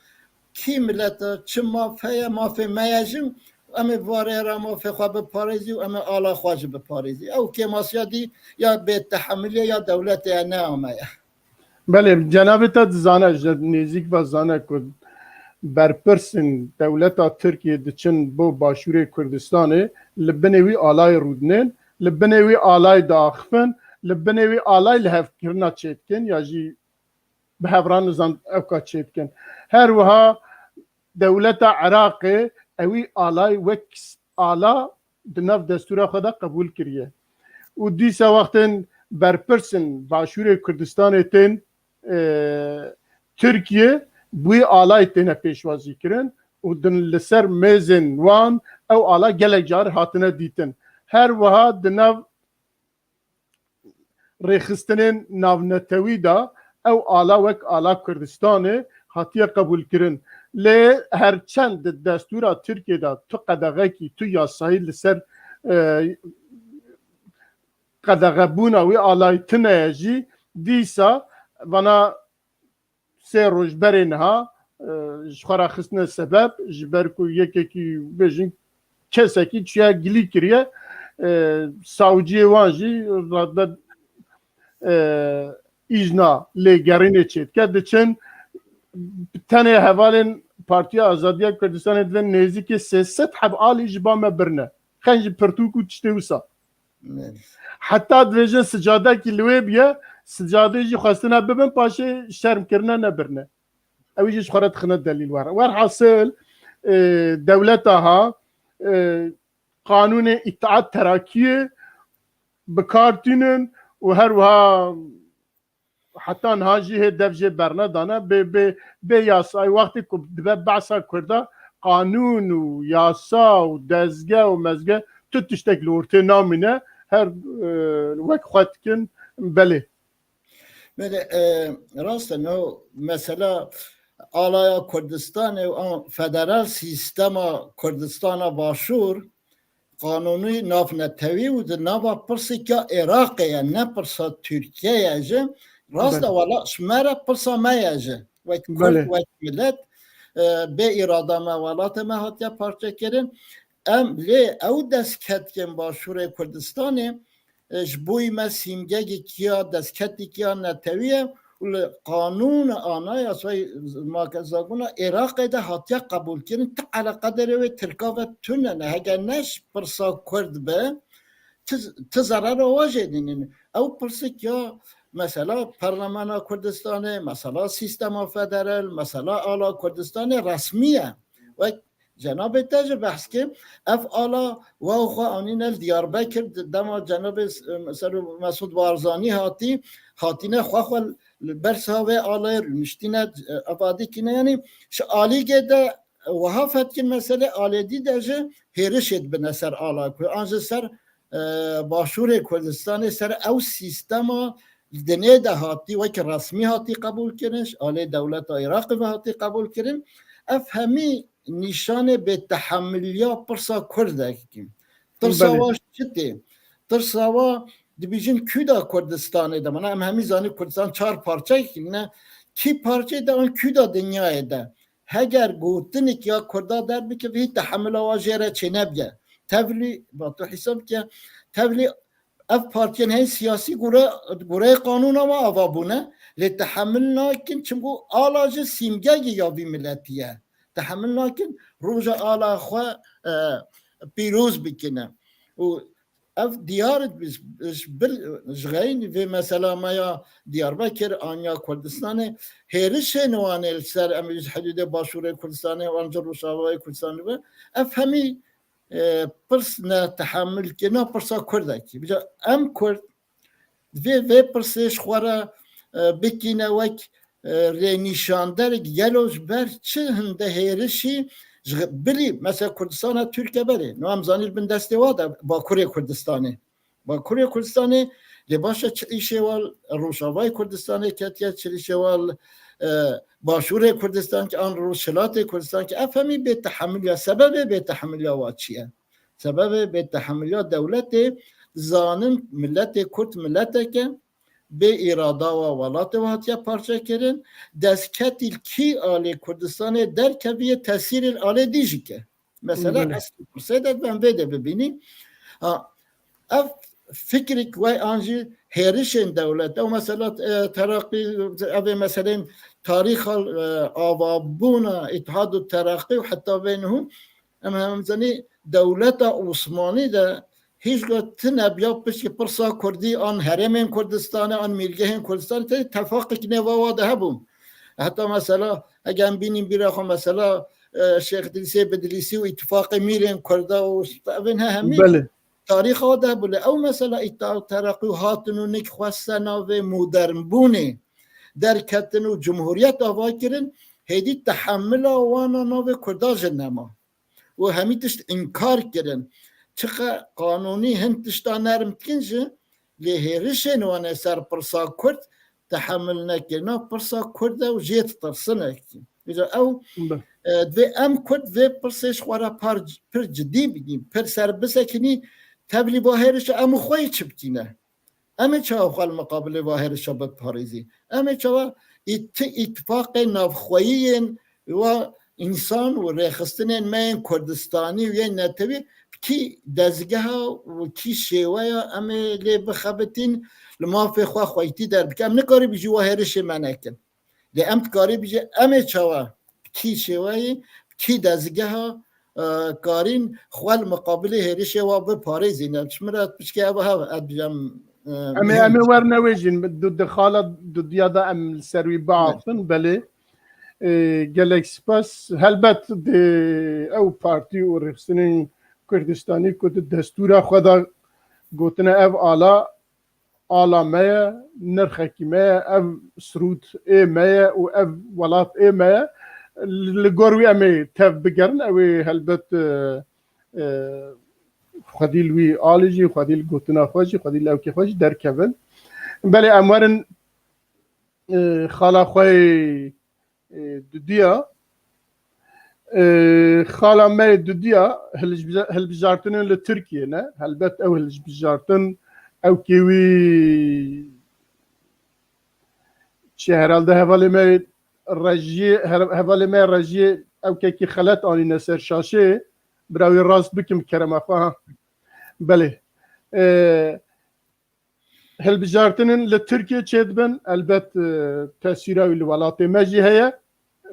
kî mileta çi maf heye, mafê me ye jî, em ê bi va rêyê re mafê xwe biparêzî û em ê ala xwe jî biparêzî. Ew kêmasiya dî ya bêtehemilî ye ya dewletê ye, ne ya me ye. Belê, cenabê te dizane, ji nêzîk ve zane ku berpirsên dewleta Tirkiyê diçin bo Başûrê Kurdistanê, li binê wî alayê rûdinên, li binê wî alayê diaxifin, li binê wî alayê lihevkirina çêdikin ya jî bi hev re nizan ewka çêdikin. Her wiha dewleta Iraqê ewî alayê wek ala di nav destûra xwe de qebûl kiriye. Û dîsa wextên berpirsên Başûrê Kurdistanê tên, e, Tirkiye, bi wî alayê têne pêşwazî kirin û din li ser mêzên wan ew ala gelek car hatine dîtin. Her wiha di nav rêxistinên navnetewî de ew ala wek ala Kurdistanê hatiye qebûlkirin. Lê her çend di destûra Tirkiyê de tu qedexekî, tu yasayî li ser, e, qedexebûna wî alayî tune ye jî, dîsa vana sê roj berê niha, e, ji xwe re xistine sebeb, ji ber ku yekekî bêjin kesekî çiya gilî kiriye, e, sawciyê wan jî radibe, e, îjna lêgerînê çêdike, diçin tenê hevalên Partiya Azadiya Kurdistanê divên nêzîkî sê sed heb alî ji ba me birine. Xen ji pirtûk û tiştê wisa. Heta dibêjin sicadekî li wê bûye, sicadê jî xwestine bibin, paşê şerm kirine nebirine. Ew jî ji xwe re dixine delîl were. Werhasil, e, dewleta ha, e, qanûnê îtaat terakiyê bi kar tînin û her wiha heta niha jî hê dev jê bernedane, bê, bê, bê yasayî wextê ku dibe behsa Kurda, qanûn û yasa û dezge û mezge tu tiştek li ortê namîne, her, e, wek xwe dikin, belê. Belê, e, rast e, no mesela alaya Kurdistanê û an federal sîstema Kurdistana Başûr, qanûnî navnetewî û di nava pirsêka Iraqê ye, ne pirsa Tirkiyê ye jî. Rast e, Belê. Wela ji me re pirsa me ye jî. Wek Kurd, Belê. Wek milet, e, bê îrada me welatê me hatiye parçekirin. Em lê ew destketikên Başûrê Kurdistanê, e, ji bo me sîmgekî ya destketî ya netewî ye û li qanûn anayasayê makezagûna Iraqê de hatiye qebûlkirin, ti eleqederê wê Tirka ve tune ne. Heger ne ji pirsa Kurd be, ti, ti zerera wa jê dînin. Ew pirsik ya mesela Parlamena Kurdistanê, mesela sîstema federal, mesela ala Kurdistanê resmî ye. Wek Cenabê te jî behs kir, ev ala wa xwe anîne li Diyarbekir, di dema cenabê, e, Serok Mesûd Barzanî hatî, hatîne xwe xwe li ber siha vê alayê rûniştîne, e, evadî kîne. Yanî ji alîgê de wiha fetkin mesele alê dî de jî hêrişê dibine ser ala ku an ji ser, e, Başûrê Kurdistanê ser ew sîstema dinê de hatî, wekî resmî hatî qebûl kirin, ji alê dewleta Iraqê ve hatî qebûl kirin. Ev hemî nîşanê bêtehemiliya pirsa Kurdekî. Tirsa Belê. Wa ji çi tê? Tirsa wa dibêjin kûda Kurdistanê de. Mana em hemî zanî Kurdistan çar parçeyekî ne. Kî parçeyê de an kûda dinyayê de. Heger gotinik ya Kurda derbike, vî tehemila wa jê re çênebiye. Tevlî, ba tu hesab ke, tevlî ev partiyên heyî siyasî gore, goreyê qanûna me ava bûne, lê tehemil nakin, çimku ala ji sîmgegî ya vî miletî ye. Tehemil nakin roja ala xwe, e, pîroz bikine. Û ev diyar ji bil, ji xeynî vê mesela me ya Diyarbekir an ya Kurdistanê, hêrişên wan ê li ser em ji hidûdê Başûrê Kurdistanê, wan ji Rojavayê Kurdistanê ve, ev hemî e, pirs ne tehemil kirina pirsa Kurdekî. Bica em Kurd divê vê pirsê ji xwe re, e, bikîne wek, e, rênîşanderek gelo ji ber çi hinde hêrişî ji bilî, mesela Kurdistana Tirkiye berê. No em zanî li bin destê wa de Bakurê Kurdistanê. Bakurê Kurdistanê, lê baş e çi îşê wa li Rojavayê Kurdistanê ketiye, çi îşê wa li, e, Başûrê Kurdistan ki an Rojhilatê Kurdistan ki ev hemî bêtehemiliya, sebebê bêtehemiliya wa çi ye? Sebebê bêtehemiliya dewletê zanin miletê Kurd mileteke bê îrada wa welatê wa hatiye parçekirin, destketî li kî alê Kurdistanê derkeviye tesîrê li alê dî jî ke. Mesela Belê. Eslî pirsê de ben vê de bibînî. Ha, ev fikrik wey an jî hêrişên dewlet, ew mesela, e, teraqî, ev ê meselên tarîxa, e, avabûna Îtihad û Teraqî û heta vê niho, em hemzanî dewleta Osmanî de hîç got tine biya piştî pirsa Kurdî an herêmên Kurdistanê an mîlgehên Kurdistanê te tefaqek nêva wa de hebû. Heta mesela, eger em bînîn bîra xwe mesela, e, Şêx Dilîsê Bidilîsî û îtifaqê mîrên Kurda û evên he hemî Belê. tarîxa de hebû. Lê ew mesela îta û teraqî û hatin û nik xweste navê modernbûnê derketin û cumhuriyet ava kirin, hêdî tehemila wana navê Kurda jî nema. Û hemî tişt înkar kirin. Çiqe qanûnî hin tişta nerm dikin jî, lê hêrişên wan ê ser pirsa Kurd tehemil nekirina pirsa Kurd e û jê ditirsin. Îca ew, Be- e, divê em Kurd vê pirsê ji xwe re par, pir cidî bigîn, pir ser bisekinî, tevlî va hêrişa em û xwe yê çi bikîne? Em ê çawa xwe li miqabilê va hêrişa biparêzî? Em ê çawa ît-, îtifaqê navxweyî yên wa însan û rêxistinên me yên Kurdistanî û yên netewî bi kî dezgeha û kî şêweya em ê lê bixebitîn, li mafê xwe xweytî derbike? Em nikarî bijî wa hêrişê me nekin. Lê em dikarî bijî em ê çawa, bi kî şêweyî, bi kî dezgeha, e, karîn xwe li miqabilê hêrişê wa biparêzîn? Em çi mirat pişkê ev hev, ez bijîm, e, Em ê, em ê wernewêjîn. Du, di xala dudiya de em li ser wî biaxivin, belê. E, gelek spas. Helbet di ew partî û rêxistinên Kurdistanî ku di destûra xwe de gotine ev ala, ala me ye, nirxekî me ye, ev sirût ê me ye û ev welat ê me ye. Li, li gor wî em ê tev bigerin, ew ê helbet, e, e, xwedî li wî alî jî, xwedî li gotina xwe jî, xwedî li ewkê xwe jî derkevin. Belê em werin, e, xala xwe yê, e, dudiya. E, xala me yê dudiya hilbija-, hilbijartinên li Tirkiyê ne. Helbet ew hilbijartin ewkê wî çi herhalde hevalê me rejiyê, her-, hevalê me rejiyê ewkekî xelet anîne ser şaşeyê. Bira wî rast bikim kerema xwe ha. Belê. E, hilbijartinên li Tirkiyê çêdibin, elbet, e, tesîra wî li welatê me jî heye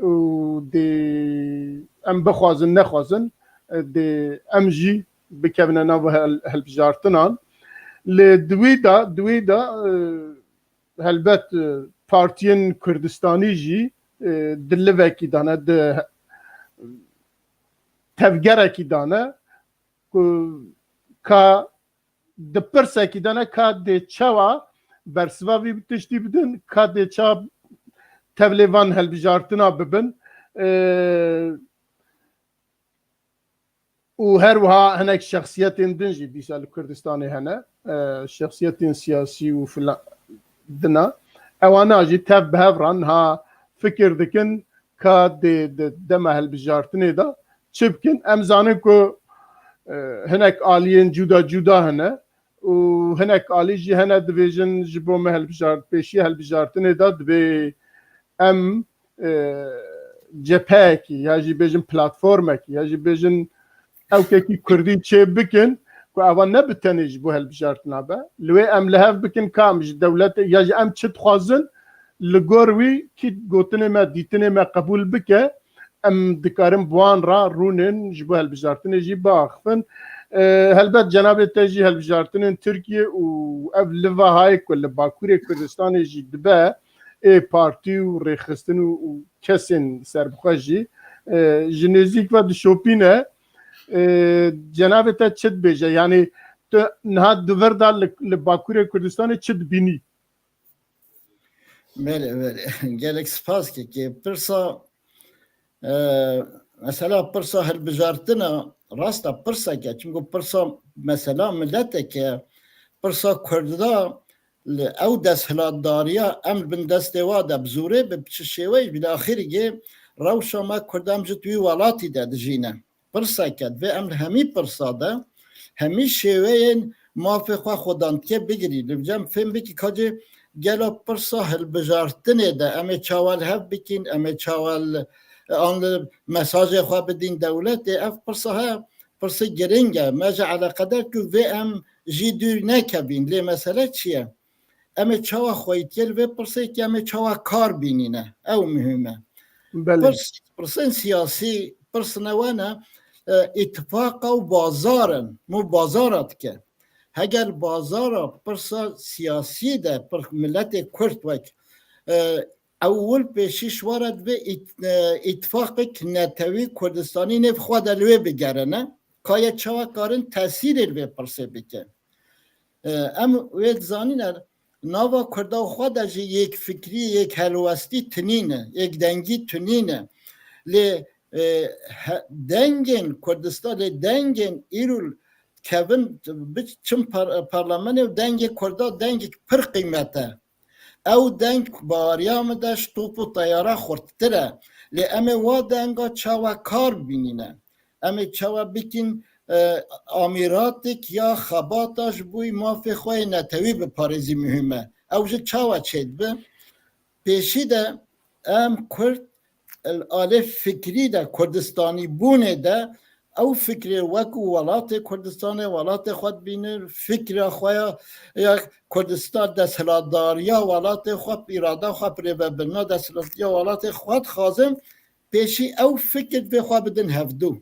û dê em bixwazin nexwazin, e, dê em jî bikevine nav hel-, hilbijartinan. Lê di wî de, di wî de, e, helbet, e, partiyên Kurdistanî jî, e, di livekî de ne, di tevgerekî de ne ku ka di pirsekî de ne ka dê çawa bersiva vî tiştî bidin, ka dê ça tevlê van hilbijartina bibin. E, û her wiha hinek şexsiyetên din jî dîsa li Kurdistanê hene. E, şexsiyetên siyasî û filan dina. Ewana jî tev bi hev re niha fikir dikin ka dê di dema hilbijartinê de çi bikin. Em zanin ku, e, hinek aliyên cuda cuda hene û hinek alî jî hene dibêjin ji bo me hilbijart-, pêşiya hilbijartinê de dibê em, e, cepheyekî ya jî bêjin platformekî ya jî bêjin ewkekî kurdî çê bikin ku eva ne bi tenê ji bo hilbijartina be. Li wê em li hev bikin ka em ji dewletê ya jî em çi dixwazin, li gor wî kî gotinê me, dîtinê me qebûl bike, em dikarin bi wan re rûnin, ji bo hilbijartinê jî biaxifin. E, helbet cenabê te jî hilbijartinên Tirkiye û ev liva hayê ku li Bakurê Kurdistanê jî dibe, ê partî û rêxistin û, û kesên serbixwe jî, e, ji nêzîk ve dişopîne. E, cenabê te çi dibêje? Yanî tu niha di vir de li, li Bakurê Kurdistanê çi dibînî? Belê, belê. Gelek spas kekê. Pirsa, e, mesela pirsa hilbijartina, rast e, pirseke. Çimku pirsa mesela mileteke, pirsa Kurda li ew desthilatdariya em li bin destê wa de bi zorê, bi çi şêweyî, bi axirî rewşa me Kurda em ji wî welatî de dijîne. Pirseke, divê em li hemî pirsa de, hemî şêweyên mafê xwe xwedan dike bigirî. Li cem fêm bikî kacê gelo pirsa hilbijartinê de em ê çawa li hev bikîn, em ê çawa li, an li mesajê xwe bidîn dewletê. Ev pirsa he, pirsê giring e. Me ji eleqedar ku vê em jî dûr nekevîn. Lê mesele çi ye? Em ê çawa xweyîtiyê li vê pirsê ki em ê çawa kar bînîne? Ew muhîm e. Belê. Pirs, pirsên siyasî, pirsine we ne, e, îtifaqa û bazar in. Mû bazara dike. Heger bazara pirsa siyasî de, pir miletê Kurd wek, e, ewil pêşî ji we re divê ît-, e, îtifaqek netewî Kurdistanî nêv xwe de li wê bigerine. Ka ye çawa karin tesîrê li vê pirsê bike? E, em wê dizanîne, nava Kurda xwe de jî yek fikrî, yek helwestî tunîne, yek dengî tunîne. Lê, e, he, dengên Kurdistan, lê dengên îro kevin bi çim par-, parlamenê û dengê Kurda dengek pir qîmet e. Ew deng baweriya min de ji top û teyara xurttir e. Lê em ê wa denga çawa kar bînîne? Em ê çawa bikîn, e, amîratek ya xebata ji bo mafê xwe yê netewî biparêzî muhîm e. Ew jî çawa çêdibe? Pêşî de em Kurd li alê fikrî de, Kurdistanî bûnê de, ew fikrê wekû welatê Kurdistanê, welatê xwe dibînin, fikra xwe ya, ya Kurdistan, desthilatdariya welatê xwe, îrada xwe, birêvebirina desthilatdariya welatê xwe dixwazin, pêşî ew fikir divê xwe bidin hevdû.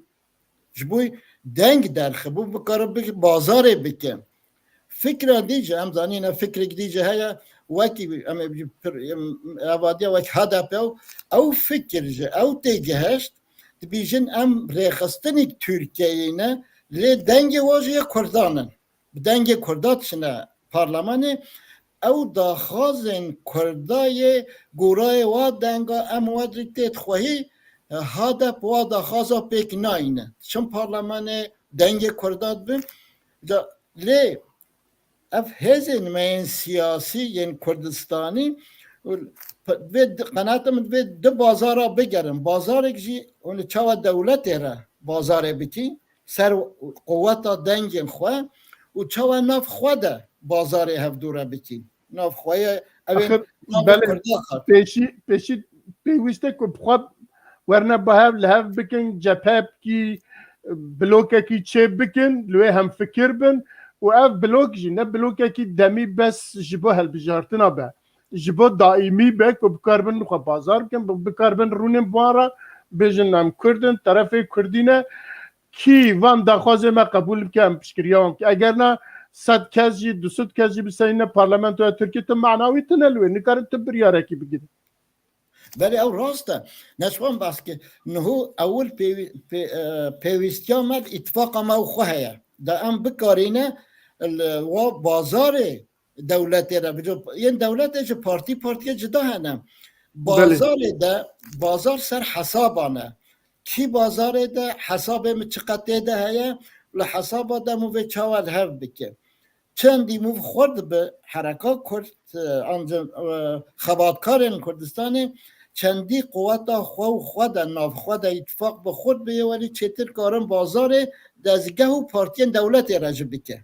Ji bo deng derxibû, bikare bik-, bazarê bike. Fikra dî jî, em zanîne fikrek dî jî heye, wekî em ê pir, em, evadiya wek H D P û ew fikir jî, ew têgihişt, dibîjin em rêxistinik Tirkiyeyê ne, lê dengê wa jî yê Kurdan in. Bi dengê Kurda diçine parlamenê, ew daxwazên Kurda yê gorayê wa denga em we dirî tê dixwehî, H D P wa daxwaza pêk nayîne. Çim parlamenê dengê Kurda dibin. Ca, lê ev hêzên me yên siyasî yên Kurdistanî, û pe-, divê di, qenaeta min divê di bazara bigerin. Bazarek jî hûn li çawa dewletê re bazarê bikî, ser quweta dengên xwe û çawa nav xwe de bazarê hevdû re bikîn. Nav xwe ye, ew ê Axir, nav belê, Kurda xat. Pêşî, pêşî pêwîst e ku bi xwe werine bi hev, li hev bikin, cephe bikî, blokekî çê bikin, li wê hemfikir bin û ev blok jî ne blokekî demî bes ji bo hilbijartina be. Ji bo daîmî be ku bikaribin xwe bazar bikin, bi-, bikaribin rûnên bi wan re bêjin em Kurd in, terefê Kurdî ne, kî van daxwazê me qebûl bike, em piştgiriya wan bikin. Eger na sed kes jî, du sed kes jî biserîne parlamentoya Tirkiyê, tu manawî tune li wê, nikarin tu biryarekî bigirî. Belê ew rast e. Neçwan behs ke niho ewil pêwî-, pê-, e, pêwîstiya me li îtifaqa me û xwe heye. Da em bikarîne li wa bazarê dewletê re bico. Yên dewletê ji partî partiyê cida hene. Belê. Bazarê de, bazar ser hesaban e. Kî bazarê de hesabê min çiqet tê de heye, li hesaba de min vê çawa li hev bike. Çendî min xurt bi hereka Kurd, e, an, e, xebatkarên Kurdistanê çendî quweta xwe û xwe de, nav xwe de îtifaq bi xurt biyê welî çêtir karin bazarê dezgeh û partiyên dewletê re jî bike.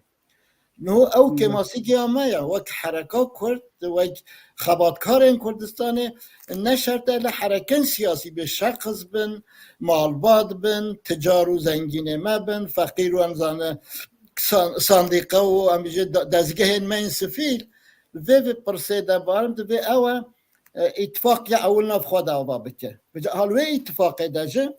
Niho ew kêmasîgiya me ye, wek hereka Kurd, wek xebatkarên Kurdistanê, ne şert e li herekên siyasî be, şexs bin, malbat bin, ticar û zengînê me bin, feqîr û em zane san-, sandîqe û em jî de-, dezgehên me yên sivîl, vê, vê pirsê de barim divê ew e, e, îtifaq ya ewil nav xwe de ava bike. Vêca hal wê îtifaqê de jî,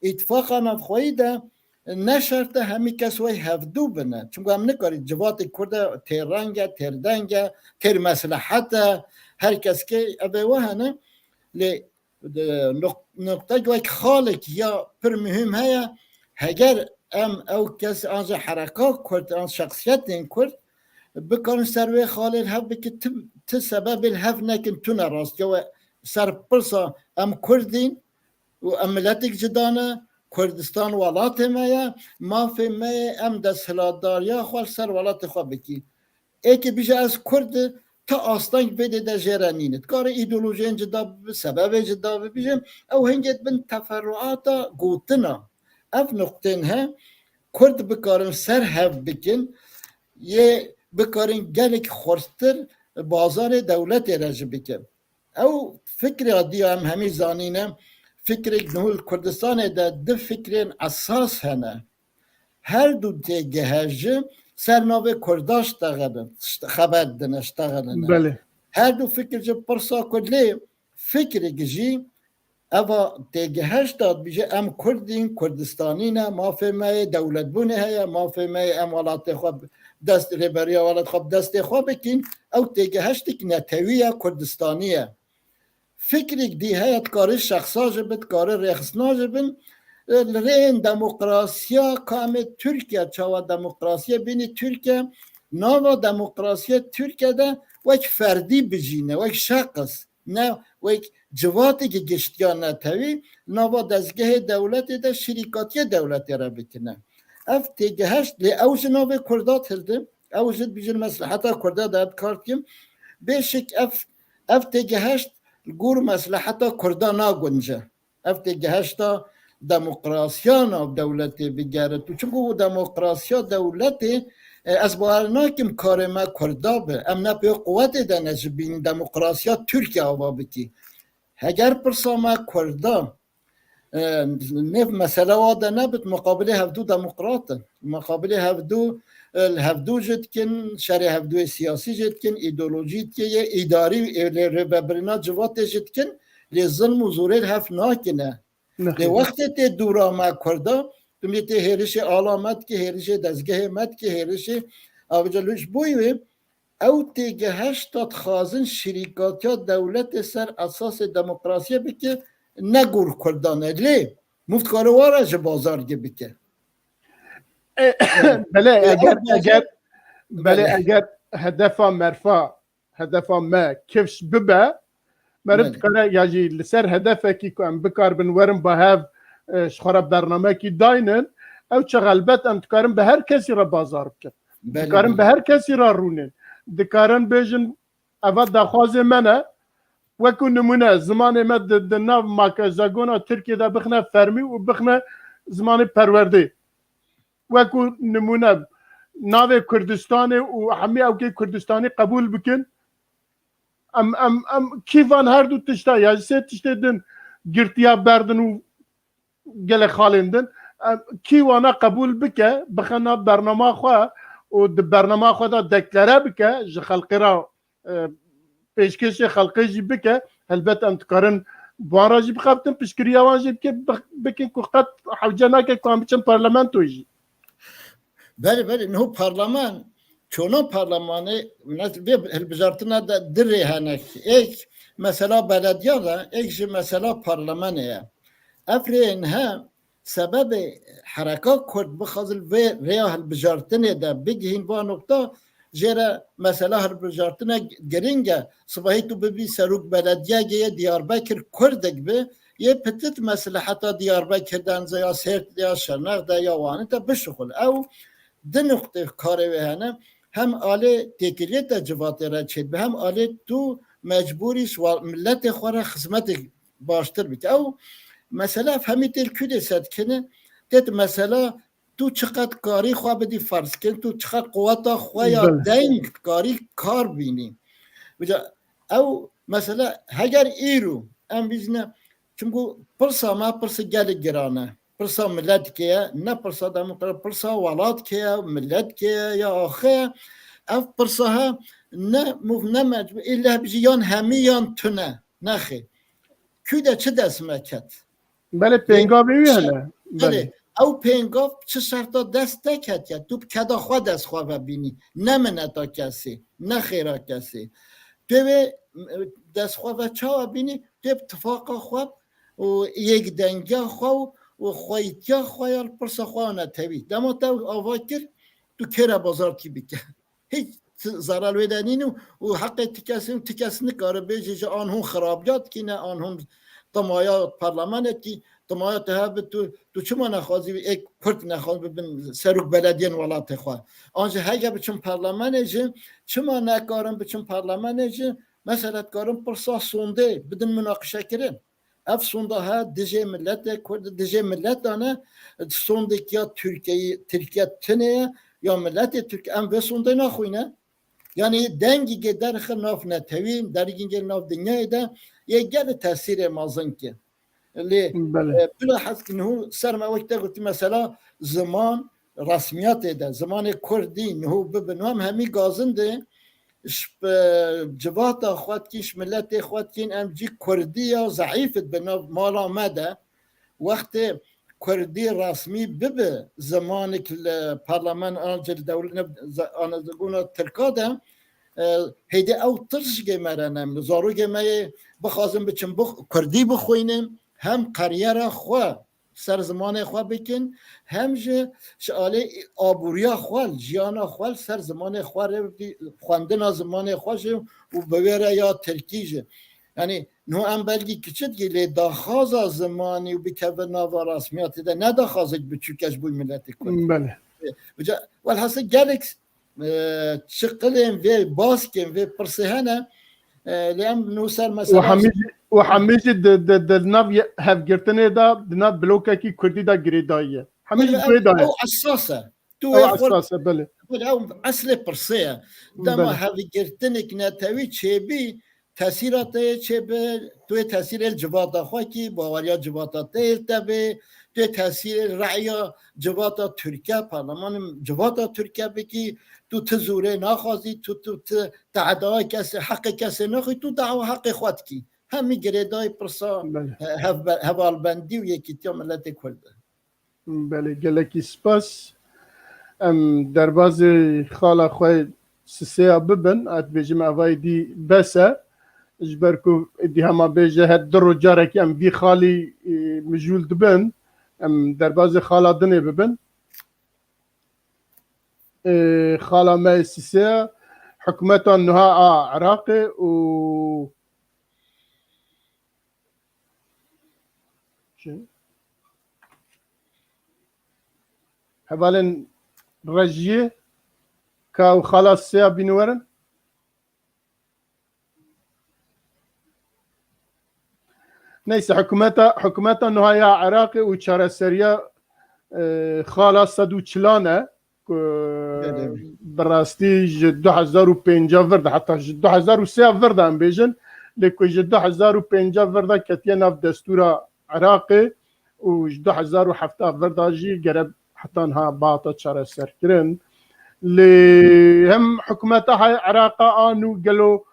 îtifaqa navxweyî de ne şert e hemî kes wey hevdû bine. Çimku em nikarî civatê Kurd e têrreng e, têrdeng e, têrmeslehet e, her kes kê evê we hene. Lê, e, nuq-, nuqtek wek xalek ya pir muhîm heye, heger em ew kes an ji hereka Kurd, an şexsiyetên Kurd, bikarin ser wê xalê li hev bikin, ti, ti sebebê li hev nekin tune rast. Ya we ser pirsa em Kurd in û em miletek cida ne, Kurdistan welatê me ye, mafê me ye, em desthilatdariya xwe li ser welatê xwe bikî. Êkê bije ez Kurd, ti asteng vê dê de jê re nîne. Dikare îdeolojiyên cida bibe, sebebê cida bibe, bije, ew hingê dibin teferruata gotina. Ev nuqtên he, Kurd bikarin ser hev bikin, yê bikarin gelek xurttir bazarê dewletê re jî bikin. Ew fikra diya em hemî zanîne, fikrek niho li Kurdistanê de du fikrên esas hene. Her du têgeheşt jî ser navê Kurda ştexelin, şte-, xeber dine, ştexeline. Belê. Her du fikir jî pirsa Kurd lê fikrek jî eva têgeheşta dibêje, em Kurd in, Kurdistanî ne, mafê me yê dewletbûnê heye, mafê me yê em welatê xwe dest, rêberiya welat xwe bi destê xwe bikin, ew têgeheştek netewî ye, Kurdistanî ye. Fikrek dî heye, dikare şexsa jî bin, dikare rêxistina jî bin. E, li rêyên demokrasiya, ka em ê Tirkiye, çawa demokrasiye bînî Tirkiye, nava demokrasiya Tirkiye de wek ferdî bijîne, wek şexs, ne wek civateke giştiya netewî, nava dezgehê dewletê de şirîkatiye dewletê re bikine. Ev têgeheşt, lê ew ji navê Kurda hildi, ew jî dibêjin mesleheta Kurda de dikar dikim. Bêşik ev, ev têgeheşt li gor mesleheta Kurda nagunce. Ev têgeheşta demokrasiya nav dewletê bigere. Tu çimku demokrasiya dewletê, e, ez bawer nakim karê me Kurda be. Em ne pê quwetê de ne ji bîn demokrasiya Tirkiye ava bikî. Heger pirsa me Kurda, e, nêv mesela wa de nebit, muqabilê hevdû demokrat in. Muqabilê hevdû, e, li hevdû jî dikin, şerê hevdûyê siyasî jî dikin, îdeolojî dikin, yê îdarî, e, lê rêvebirina civatê jî dikin, lê zilm û zorê li hev nakine. Lê wextê tê dûra me Kurda, tu mê tê hêrişê ala me dikî, hêrişê dezgehê me dikî, hêrişê avica li ji bo wê ew têgeheşta dixwazin şirîkatiya dewletê ser esasê demokrasiyê bike, ne gor Kurdan e. Lê mû dikare wara ji bazargê bike. E, belê, eger, eger, belê, eger hedefa merfa, hedefa me kifş bibe, meriv dikare ya jî li ser hedefekî ku em bikaribin werin ba hev, e, ji xwe re bernamekî daynin, ew çax helbet em dikarin bi her kesî re bazar bikin. Dikarin bi her kesî re rûnin. Dikarin bêjin, eva daxwazê me ne. Wekû nimûne, zimanê me di, di nav makejagona Tirkiyê de bixine fermî û bixine zimanê perwerdê. Wekû nimûne, navê Kurdistanê û hemî ewkê Kurdistanî qebûl bikin. Em, em, em kî van her du tişta ya ji sê tiştê din girtiya berdin û gelek xalên din, em, kî wana qebûl bike, bixe nav bernama xwe û di bernama xwe de deklare bike, ji xelkê re, e, pêşkêşê xelkê jî bike, helbet em dikarin bi wan re jî bixebitin, piştgiriya wan jî bike, bix-, bikin ku qet hewce nake ku em biçin parlamentoyê jî. Belê, belê, niho parlaman, çona parlamanê, ne, vê hilbijartina de du rê hene. Êk mesela belediya de, êk jî mesela parlamenê ye. Ev rêyên he, sebebê hereka Kurd bixwazin vê rêya hilbijartinê de bigihîn va nokta, jê re mesela hilbijartine giring e. Sibahî tu bibî serok belediyekê yê Diyarbekir Kurdek bi, yê pitit mesleheta Diyarbekir de, ya Sêrt de, ya Şirnex de, ya Wanê de bişuxul. Ew du nuqtê karê wê hene. Hem alê têkiliyê te civatê re çêdibe, hem alê tu mecbûrî ji wa-, miletê xwe re xizmetê baştir bike. Ew mesele ev hemî têl kûdê sedikine, têt mesela tu çiqet karî xwe bidî ferz kin, tu çiqet quweta xwe ya deng karî kar bînî. Vêca ew mesele heger îro em bîzine, çimku pirsa me pirsa gelek giran e. Pirsa miletkê ye, ne pirsa demokrat, pirsa welatkê ye, miletkê ye, ya axê ye. Ev pirsa he ne mûv ne mecbûr, îlle bijî yan hemî yan tune. Nexê. Kû de çi dest me ket? Belê, pêngavê wî hene. Belê. Ew pêngav çi şerta dest te ketiye? Tu bi keda xwe dest xwe ve bînî. Ne mineta kesê, ne xêra kesê. Tu wê, e, dest xwe ve çawa bînî? Tu yê bi tifaqa xwe û yekdengiya xwe û, û xweyîtiya xwe ya li pirsa xwe ya netewî. Dema te ava kir, tu kê re bazarkî bike. Hiç zarar wê de nîn û, û heqê ti kesî û ti kes nikare bêje ji an hûn xirabiya dikîne, an hûn timaya parlamenê dikî, timaya te hebe tu, tu çima nexwazî êk Kurd nexwazî bibin serok belediyên welatê xwe? An jî hege biçin parlamenê jî, çima nekarin biçin parlamenê jî? Mesela dikarin pirsa sondê bidin munaqişe kirin. Ev sonda he dijê miletê Kurd, dijê miletan e, sondek ya Tirkiyeyê, Tirkiye tune ye, ya miletê Tirk, em vê sondê naxwîne. Yanî dengî gê derxi nav netewî, dengî gê nav dinyayê de yê gelî tesîrê mezin ke. Lê, Belê. e, bila hez ki niho ser me wek te gotî mesela ziman resmiyatê de, zimanê kurdî niho bibi, niho em hemî gazin de ji, e, civata xwe dikîn, ji miletê xwe dikîn, em cî kurdî ya zeîf dibe nav mala me de. Wextê kurdî resmî bibe zimanek li parlament an jî li dewle-, ne, ze-, ana zibûna tirka de, e, hêdî ew tirs ji gê me re nemîne. Zarokê me yê bixwazin biçin bix-, kurdî bixwînin, hem kariyera xwe ser zimanê xwe bikin, hem jî ji alê aboriya xwe, jiyana xwe li ser zimanê xwe rê bidî, xwendina zimanê xwe jî û bi wê re ya tirkî jî. Yanî niho em belkî kiçik dikî lê daxwaza zimanî û bikeve nava resmiyatê de ne daxwazek biçûk e ji bo miletê Kurd. Belê. Uca, welhasil gelek, e, çiqilên vê, baskên vê pirsê hene, e, lê em niho ser Û mesela hemî jî, û hemî jî di, di, di nav ye-, hevgirtinê de, di nav blokekî kurdî de girêdayî ye. Hemî jî Belê, ew, girêdayî ye. Ew esas e. Tu Ew wê xwe esas e, belê. Belê, ew eslê pirsê ye. Dema Belê. hevgirtinek netewî çêbî, tesîra te yê çêbi, tu yê tesîrê li civata xwe kî, baweriya civata te yê li te bê, tu yê tesîrê li re'ya civata Tirke, parlemanê civata Tirke bikî, tu ti zûrê naxwazî, tu, tu ti te'daya kesê, heqê kesê naxwî, tu dawa heqê xwe dikî. Hemî girêdayî pirsa Belê. he-, hevbe-, hevalbendî û yekîtiya miletê Kurd e. Belê, gelekî spas. Em derbazê xala xwe Siseya bibin, ez dibêjim evayê dî bes e. Ji ber ku êdî hema bêje her du roj carekî em vî xalî, e, mijûl dibin. Em derbazê xala dinê bibin. E, xala me yê Siseya, hikûmeta nuha a Iraqê û Çi? Hevalên rejiyê, ka ew xala Siseya bîne werin? Neyse, hikûmeta, hikûmeta nuha ya Iraqê û çareseriya, e, xala sed û çilan e. Ku Belê. bi rastî ji du hezar û pênca vir de, heta ji du hezar û sê vir de em bêjin, lê ku ji du hezar û pênca vir de ketiye nav destûra Iraqê û ji du hezar û heft vir de jî gere heta niha bihata çareserkirin. Lê hem hikûmeta hay Iraqa a nû gelo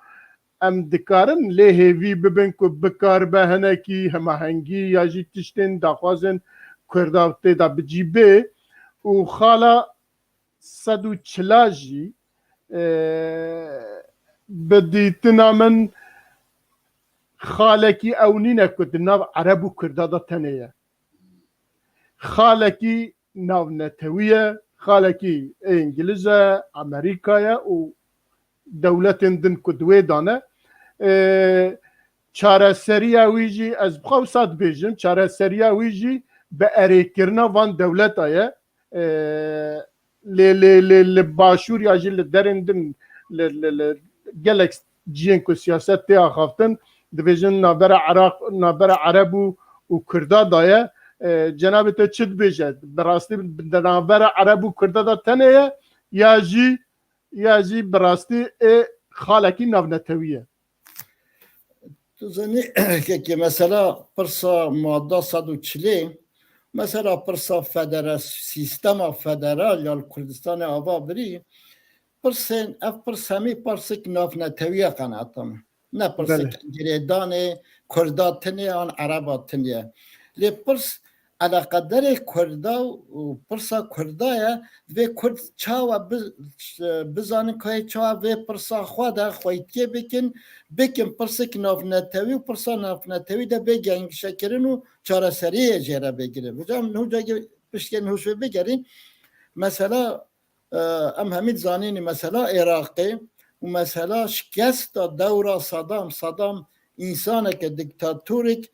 em dikarin lê hêvî bibin ku bikaribe hinekî hemahengî ya jî tiştên daxwazên Kurda tê de bi cî bê û xala sed û çila jî, e, bi dîtina min xalekî ew nîne ku di nav Ereb û Kurda de tenê ye. Xalekî navnetewî ye, xalekî ê Îngiliz e, Amerîka ye û dewletên din ku di wê de ne. E, çareseriya wî jî, ez bi xwe wisa dibêjim, çareseriya wî jî bi erêkirina van dewleta ye. E, lê, lê, lê li Başûr ya jî li derên din, li, li, li gelek ciyên ku siyaset tê axaftin, dibêjin navbera Iraq, navbera Ereb û, û Kurda de ye. E, cenabê te çi dibêje? Bi rastî di navbera Ereb û Kurda de tenê ye, ya jî, ya jî bi rastî ê xalekî navnetewî ye? Tu zanî, kekê, mesela pirsa madda sed û çilê, mesela pirsa federa-, sîstema federal ya li Kurdistanê ava birî, pirsên, ev pirs hemî pirsek navnetewî ye qenaeta min. Ne pirsek Belê. girêdanê Kurda tinê an Ereba tinê. Lê pirs eleqederê Kurda û pirsa Kurda ye, divê Kurd çawa bi-, bizanin ku hê çawa vê pirsa xwe de xweytiyê bikin, bikin pirsek navnetewî û pirsa navnetewî de bê genişekirin û çareseriyê jê re bê girin. Hocam, hocam, piştgirên hûşê bigerîn. Mesela, e, em hemî zanînî mesela Iraqê û mesela şikesta dewra Saddam, Saddam însaneke dîktatorek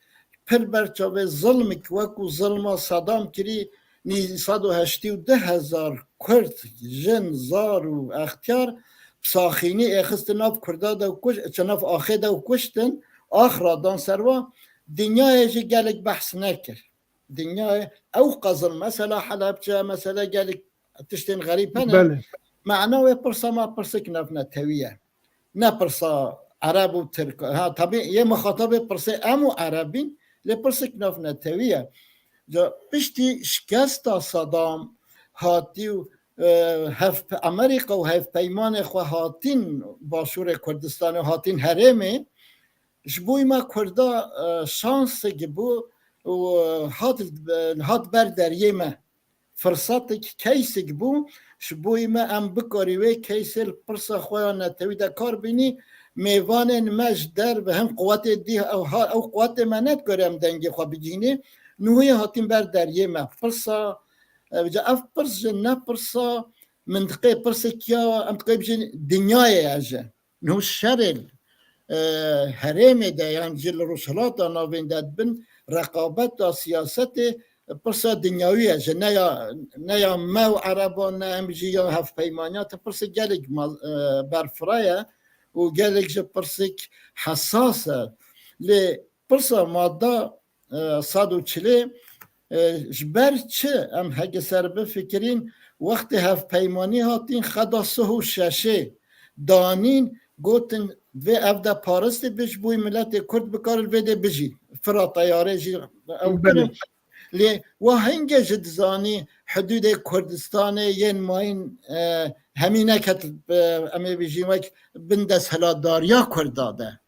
pir ber çavê zilmek wekû zilma Saddam kirî, nî sed û heştê û du hezar Kurd, jin, zar û extiyar bi saxînî êxistin nav Kurda de û kuş-, çi nav axê de û kuştin, ax radan serwa, dinyayê jî gelek behs nekir. Dinyayê ew qezil mesela Helebçe, mesela gelek tiştên xerîb hene. Belê. Mana wê pirsa me pirsek navnetewî ye. Ne pirsa Ereb û Tirk. Ha, tabî yê mixatabê pirsê em û Ereb bîn, lê pirsek navnetewî ye. Ca piştî şikesta Sadam hatî û, e, hev-, Amerîka û hevpeymanê xwe hatîn Başûrê Kurdistanê û hatîn herêmê, ji bo me Kurda, e, şansek bû û hat, hat ber deriyê me. Firsetek, keysek bû, ji bo me em bikarî wê keysê li pirsa xwe ya netewî de kar bînî, mêvanên me ji derve hin quwetê dî, ew ha, ew quwetê me nedikare em dengê xwe bigihînê, nûhê hatîn ber deriyê me. Pirsa, e, ev pirs ji ne pirsa mintiqê, pirsek ya, em dikare bijîn dinyayê ye ji. Nû şerê, e, herêmê de yan jî li Rojhilata Navîn de dibin reqabeta siyasetê pirsa dinyawî ye ji ne ya, ne ya me û Ereban ne em jî ya hevpeymaniya te pirsek gelek ma-, e, berfireh e û gelek jî pirsek hesas e. Lê pirsa madda e, sed û çilê, e, ji ber çi em heke ser bifikirîn, wextê hevpeymanî hatîn xeta sih û şeşê danîn, gotin vê ev de paristê bi ji bo miletê Kurd bikare li vê de bijî. Fira teyarê jî ew Belê. kirin. Lê wa hingê ji dizanî hidûdê Kurdistanê yên mayîn, e, hemî neket, e, em ê bijîn wek bin desthilatdariya Kurda de.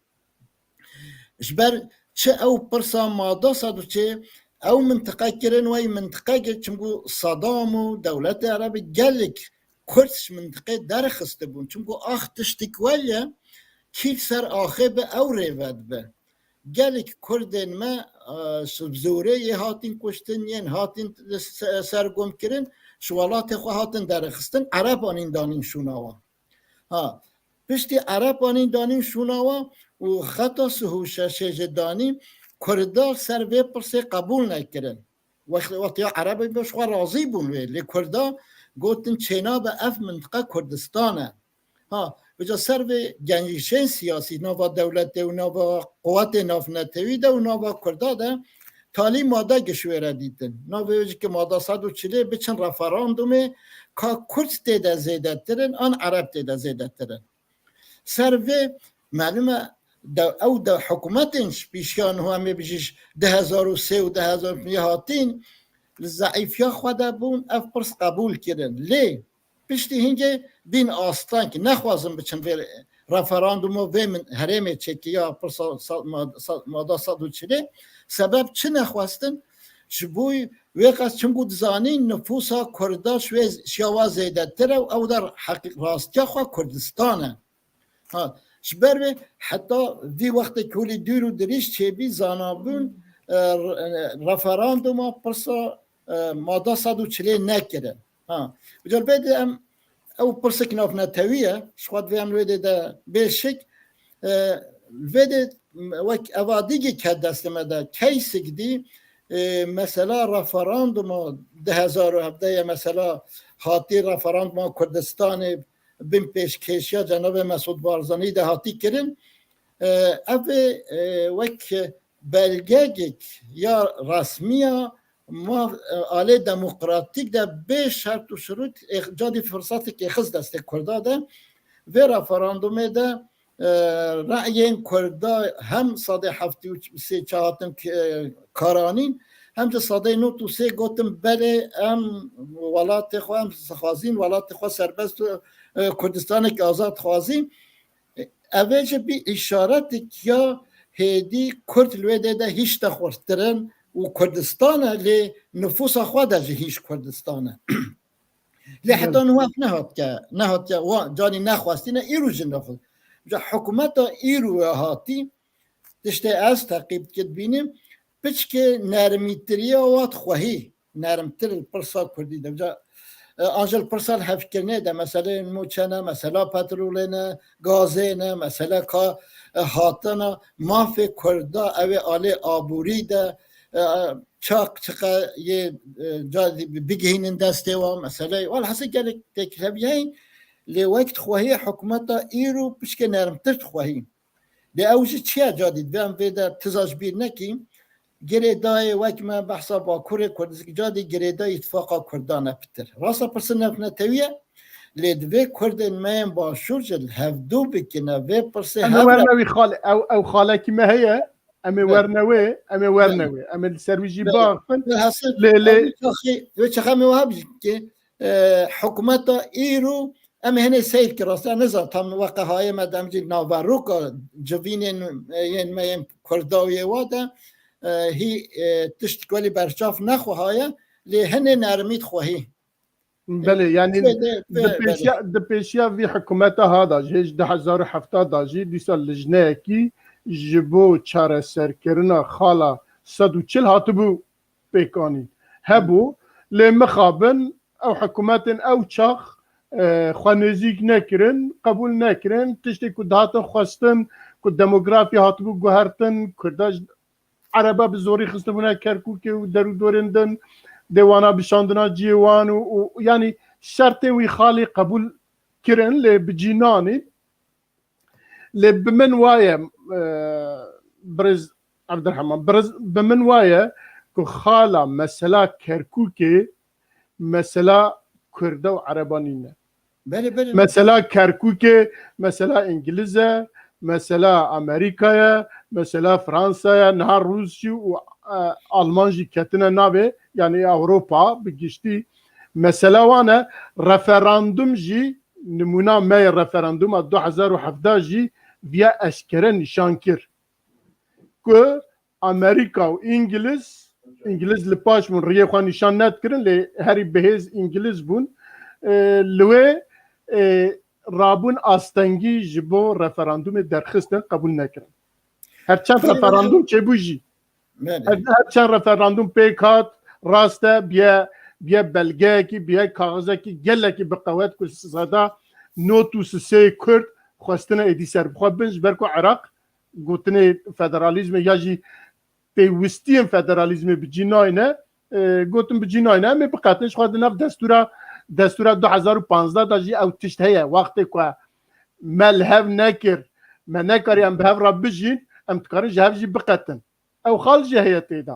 Ji ber çi ew pirsa mada sed û çê ew mintiqe kirin, wey mintiqe kir, çimku Sadam û dewletê Erebî gelek Kurd ji mintiqê derxistibûn. Çimku ax tiştik wel ye, kî li ser axê bi ew rê vedibe. Gelek Kurdên me, e, ji zorê yê hatin kuştin, yên hatin se-, sergom kirin, ji welatê xwe hatin derxistin, Ereb anîn danîn şûna wan. Ha, piştî Ereb anîn danîn şûna wan û xeta sih û şeşê jî danî, Kurda ser vê pirsê qebûl nekirin. Wext-, wextiya Erebê bi xwe razî bûn wê, lê Kurda gotin çênabe ev mintiqe Kurdistan e. Ha, vêca ser vê genîşên siyasî nava dewletê û nava quwetê navnetewî de û nava Kurda de talî made giş wê re dîtin. Navê wê jî ki mada sed û çilê biçin referandumê ka Kurd tê de zêdetir in an Ereb tê de zêdetir in. Ser vê melûm e de, ew de hikûmetên ji pêşiya niha em ê bijî ji du hezar û sê û du hezar û pênc hatîn li zeîfiya xwe de bûn, ev pirs qebûl kirin. Lê piştî hingê bîn asteng, nexwazin biçin vê referandûmo vê min herêmê çêkiriya pirsa sa-, ma-, sa-, mada sed û çilê. Sebeb çi nexwestin? Ji bo wê qas çimku dizanîn nifûsa Kurda ji wê şiya wa zêdetir e û ew de heqî-, rastiya xwe Kurdistan e. Ha, ji ber vê heta vî wextê ku lî dûr û dirîj çêbî zanabûn, e, re-, e, referanduma pirsa, e, mada sed û çilê nekirin. Ha, vêca vê de em ew pirsek navnetewî ye, ji xwe divê em wê de, de bê şik, e, vê de wek evadîgê ke destê me de keysik dî, e, mesela referanduma du hezar û hevdeh ye, mesela hatî referanduma Kurdistanê bin pêşkêşiya cenabê Mesûd Barzanî de hatî kirin. E, ev ê, e, wek belgegek ya resmiya ma, e, alê demokratîk de bê şert û şirût ê, cadî firsatek êxiz destê Kurda de. Vê referandumê de, e, reyên Kurda hem sedê heftê û sê çi hatin, e, karanîn, hem de sedê nod û sê gotin belê em welatê xwe, em dixwazîn welatê xwe serbest û, e, Kurdistanek azad dixwazîn. Ev ê jî bî îşaretek ya hêdî Kurd li wê dê de hîş de xurttir in û Kurdistan e, lê nifûsa xwe de jî hîş Kurdistan e. Lê heta niha ev nehatiye, nehatiye, wa canî nexwestîne, îro jî nexwest. Ca hikûmeta îro ya hatî, tiştê ez teqîb dikir dibînim, piçkê nermîtiriya wa dixwehî, nermtir li pirsa kurdî de. Ca, e, an jî li pirsa lihevkirinê de, meseleyên nû çi ne, mesela petrolê ne, gazê ne, mesele ka, e, hatina mafê kurda, ew ê alê aborî de, e, çaq çiqe yê, e, ca bigihînin destê wan, meseleyê, welhasîl gelek têkilevî heyîn, lê wek dixwehî hikûmeta îro pişkê nermtir dixwehî. Lê ew jî çi ye cadî? Divê em vê de tiza ji bîr nekîn. girêdayê wek me behsa Bakurê Kurdistanê, ca dî girêdayê îtifaqa Kurdan e pitir. Rasta pirsê navnetewî ye, lê divê Kurdên me yên Başûr jî li hevdû bikine vê pirsê Em ê hev re werne wî xalê, ew, ew xalekî me heye, em ê Belê. werne wê, em ê werne Belê. wê. Em ê li ser wî jî Belê. biaxivin. Lê, lê Wê çaxê, wê çaxê em ê wiha bike, e, hikûmeta îro em ê hinê seyr ki rastî, ez nizanim tam weqe haye me dem jî naveroka civînên, e, yên me yên Kurda û yê wa de, e, hî, e, tişt welî berçav nexwe haye, lê hinê nermî dixwe hî. Belê, yanî Vê de, di vê, belê. pêşiya, di pêşiya vî hikûmeta ha da jî, hêj du hezar û hevdeh da jî, dîsa lijneyekî ji bo çareserkirina xala sed û çil hatibû pêkanîn. Hebû, lê mixabin ew hikûmetên ew çax, e, xwe nêzîk nekirin, qebûl nekirin, tiştê ku dihatin xwestin, ku demografî hatibû guhertin, Kurda ji Ereba bi zorî xistibûne Kerkûkê û derûdorên din, dê wana bi şandina cihê wan û, û, yanî şertên wî xalî qebûl kirin, lê bi cî nanîn. Lê bi min waye, e, birêz Evdirheman, birêz, bi min waye ku xala mesela Kerkûkê mesela Kurda û Ereba nîne. Belê, belê. Mesela Kerkûkê, mesela Îngiliz e, mesela Amerîka ye, mesela Fransa ye, niha Rûs jî û, e, Alman jî ketine navê, yanî Ewropa bi giştî. Mesela wan e, referandum jî, nimûna me yê referanduma du hezar û hevdeh jî viya eşkere nîşan kir ku Amerîka û Îngiliz, Îngiliz li paş bûn, riyê xwe nîşan nedikirin, lê herî bihêz Îngiliz bûn. E, li wê, e, rabûn astengî ji bo referandumê derxistin, qebûl nekirin. Her çend Belê. referandum çêbû jî. Belê. Her, her çend referandum pêk hat, rast e, biye, biye belgeyekî, biye kaxizekî gelekî bi qewet ku seda nod û sisê Kurd xwestine êdî ser bi xwe bin, ji ber ku Iraq gotinê federalîzmê ya jî pêwistiyên federalîzmê bi cî nayne, e, gotin bi cî nayne, em ê biqetin, ji xwe di nav destûra, destûra du hezar û panzdeh de jî ew tişt heye, wextê ku me li hev nekir, me nekarî em bi hev re bijîn, em dikarin ji hev jî biqetin. Ew xal jî heye tê de.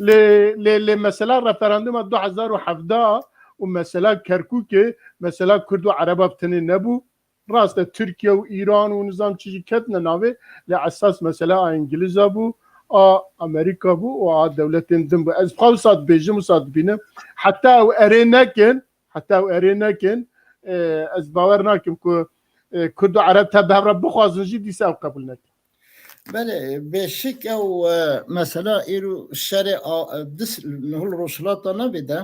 Lê, lê, lê mesela referanduma du hezar û hevdeh û mesela Kerkûkê, mesela Kurd û Ereba bi tenê nebû. Rast e, Tirkiye û Îran û nizam çi jî ketine navê, lê esas mesela a Îngiliza bû, a Amerîka bû û a dewletên din bû. Ez xwe wisa dibêjim, wisa dibînim. Heta ew erê nekin, heta ew erê nekin, e, ez bawer nakim ku, e, Kurd û Ereb te bi hev re bixwazin jî dîsa ew qebûl nekin. Belê, bêşik ew, e, mesela îro şerê a, e, dis, hul Rojhilata Navê de,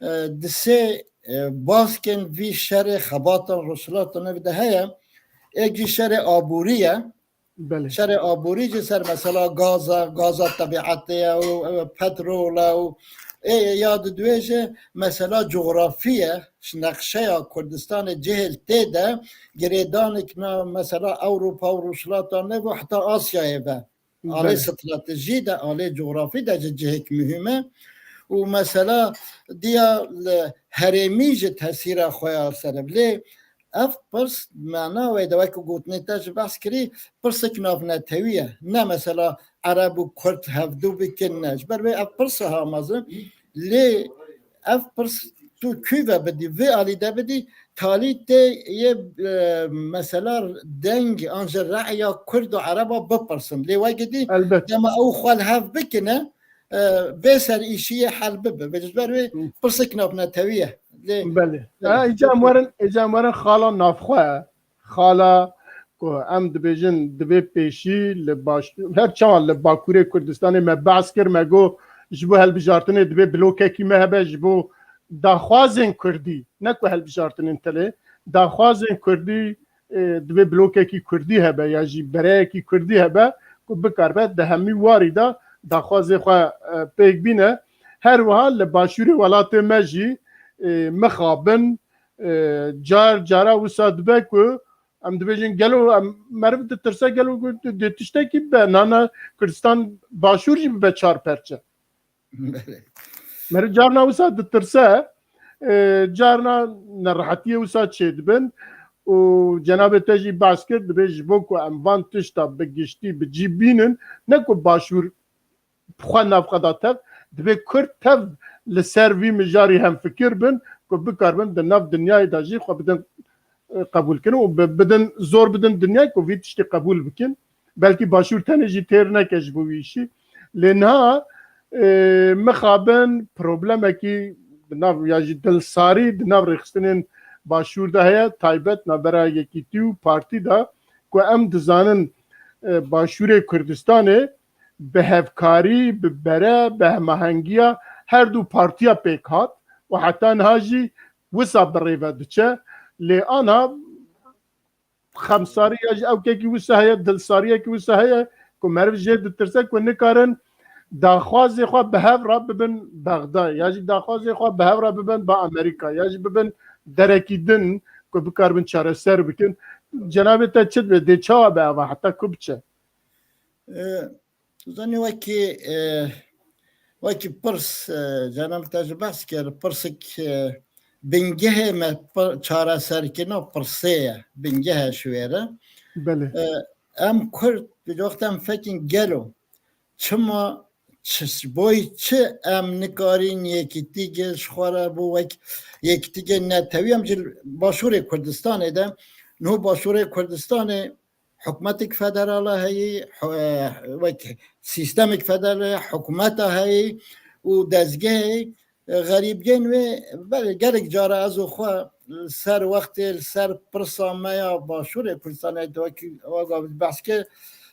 e, di sê, e, baskên vî şerê xebatan Rojhilata Navê de heye. Êk jî şerê aborî ye. Belê. Şerê aborî jî ser mesela gaza, gaza tebîetê ye û, e, petrol e û ê ya di duê jî mesela cografî ye. Ji nexşeya Kurdistanê cihê li tê de girêdanik na mesela Ewropa û Rojhilata Navê heta Asyayê ve. Alê Belê. stratejî de, alê cografî de jî cihek muhîm e. Û mesela diya li herêmî jî tesîra xwe ya ser e. Lê ev pirs mena wê de, wek ku gotinê te jî behs kirî, pirsek navnetewî ye. Ne mesela Ereb û Kurd hevdû bikin, ne. Ji ber vê ev pirs e ha mezin. Lê ev pirs tu kû ve bidî, vê alî de bidî, talî tê yê, e, mesela deng an jî re'ya Kurd û Ereba bipirsin. Lê weke dî Elbet. dema ew xwe li hev bikine, e, bê ser îşiyê hel bibe. Vê ji ber wê Hı. pirsek navnetewî ye. Lê Belê. Belê. Ha, îca em werin, îca em werin xala navxwe ye. Xala ku em dibêjin divê pêşî li baş, her çawa li Bakurê Kurdistanê me behs kir, me got ji bo hilbijartinê divê blokekî me hebe, ji bo daxwazên Kurdî, ne ku hilbijartinên telê, daxwazên Kurdî, e, divê blokekî Kurdî hebe ya jî bereyekî Kurdî hebe ku bikaribe di hemî warî de daxwazê xwe, e, pêk bîne. Her wiha li başûrê welatê me jî, e, mixabin, e, car cara wisa dibe ku em dibêjin gelo em, meriv ditirse gelo ku dê tiştekî bibe, nana Kurdistan Başûr jî bibe çar perçe. Belê. Meriv carna wisa ditirse, e, carna nerehetiyê wisa çêdibin. û cenabê te jî behs kir, dibê ji bo ku em van tişta bi giştî bi cî bînin, ne ku Başûr bi xwe nav xwe da tev, dibê Kurd tev li ser vî mijarî hemfikir bin ku bikaribin di nav dinyayê de jî xwe bidin, e, qebûlkirin û bi-, bidin, zor bidin dinyayê ku vî tiştî qebûl bikin. Belkî Başûr tenê jî têr neke ji bo wî îşî. Lê niha, e, mixabin problemekî di nav ya jî dilsarî di nav rêxistinên Başûr de heye, taybet navbera Yekîtî û Partî de ku em dizanin, e, Başûrê Kurdistanê bi hevkarî, bi bere, bi hemahengiya her du partiya pêk hat û heta niha jî wisa bi rê ve diçe. Lê ana xemsarî ya jî ewkekî wisa heye, dilsariyekî wisa heye ku meriv jê ditirse ku nikarin daxwazê xwe bi hev re bibin Bexda, ya jî daxwazê xwe bi hev re bibin ba Amerîka, ya jî bibin derekî din ku bikaribin çareser bikin. Cenabê te çi dibe? Dê çawa be eva? Heta ku biçe? E, Tu zanî wekî, e, wekî pirs, e, Cenab te jî behs kir, pirsik, e, bingehê me pir-, çareserkirina pirsê ye, bingehe ji wê re. Belê. E, em Kurd, bi wexta em fekin gelo, çima, çi, ji boyî çi em nikarîn yekîtîgê ji xwe re bû wek yekîtîgê netewî, em ji Başûrê Kurdistanê de, niho Başûrê Kurdistanê hikûmetek federal a heyî, hû-, wek sîstemeke federal a, hikûmeta heyî û dezgehê, e, xerîbgên wê, belê gelek cara ez û xwe li ser wextê, li ser pirsa me ya Başûrê Kurdistanê, wekî wega behs kir,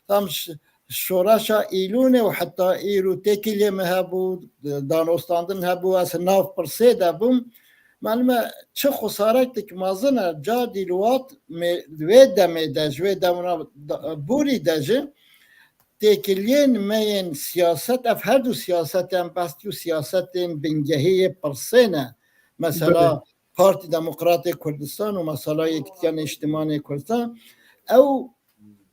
tam ş-, şoreşa Îlûnê û heta îro têkiliyê me hebû, danostandin hebû, ez nav pirsê de bûm. Malum e, çi xwesarekek mezin e, cadî li wat mê-, wê demê de, ji wê demûna da-, borî de jî têkiliyên me yên siyaset, ev her du siyasetên em behs dikin û siyasetên bingehî yê pirsê ne. Mesela Belê. Partî Demokratê Kurdistan û mesela Yekîtiya Nêştimanê Kurdistan, ew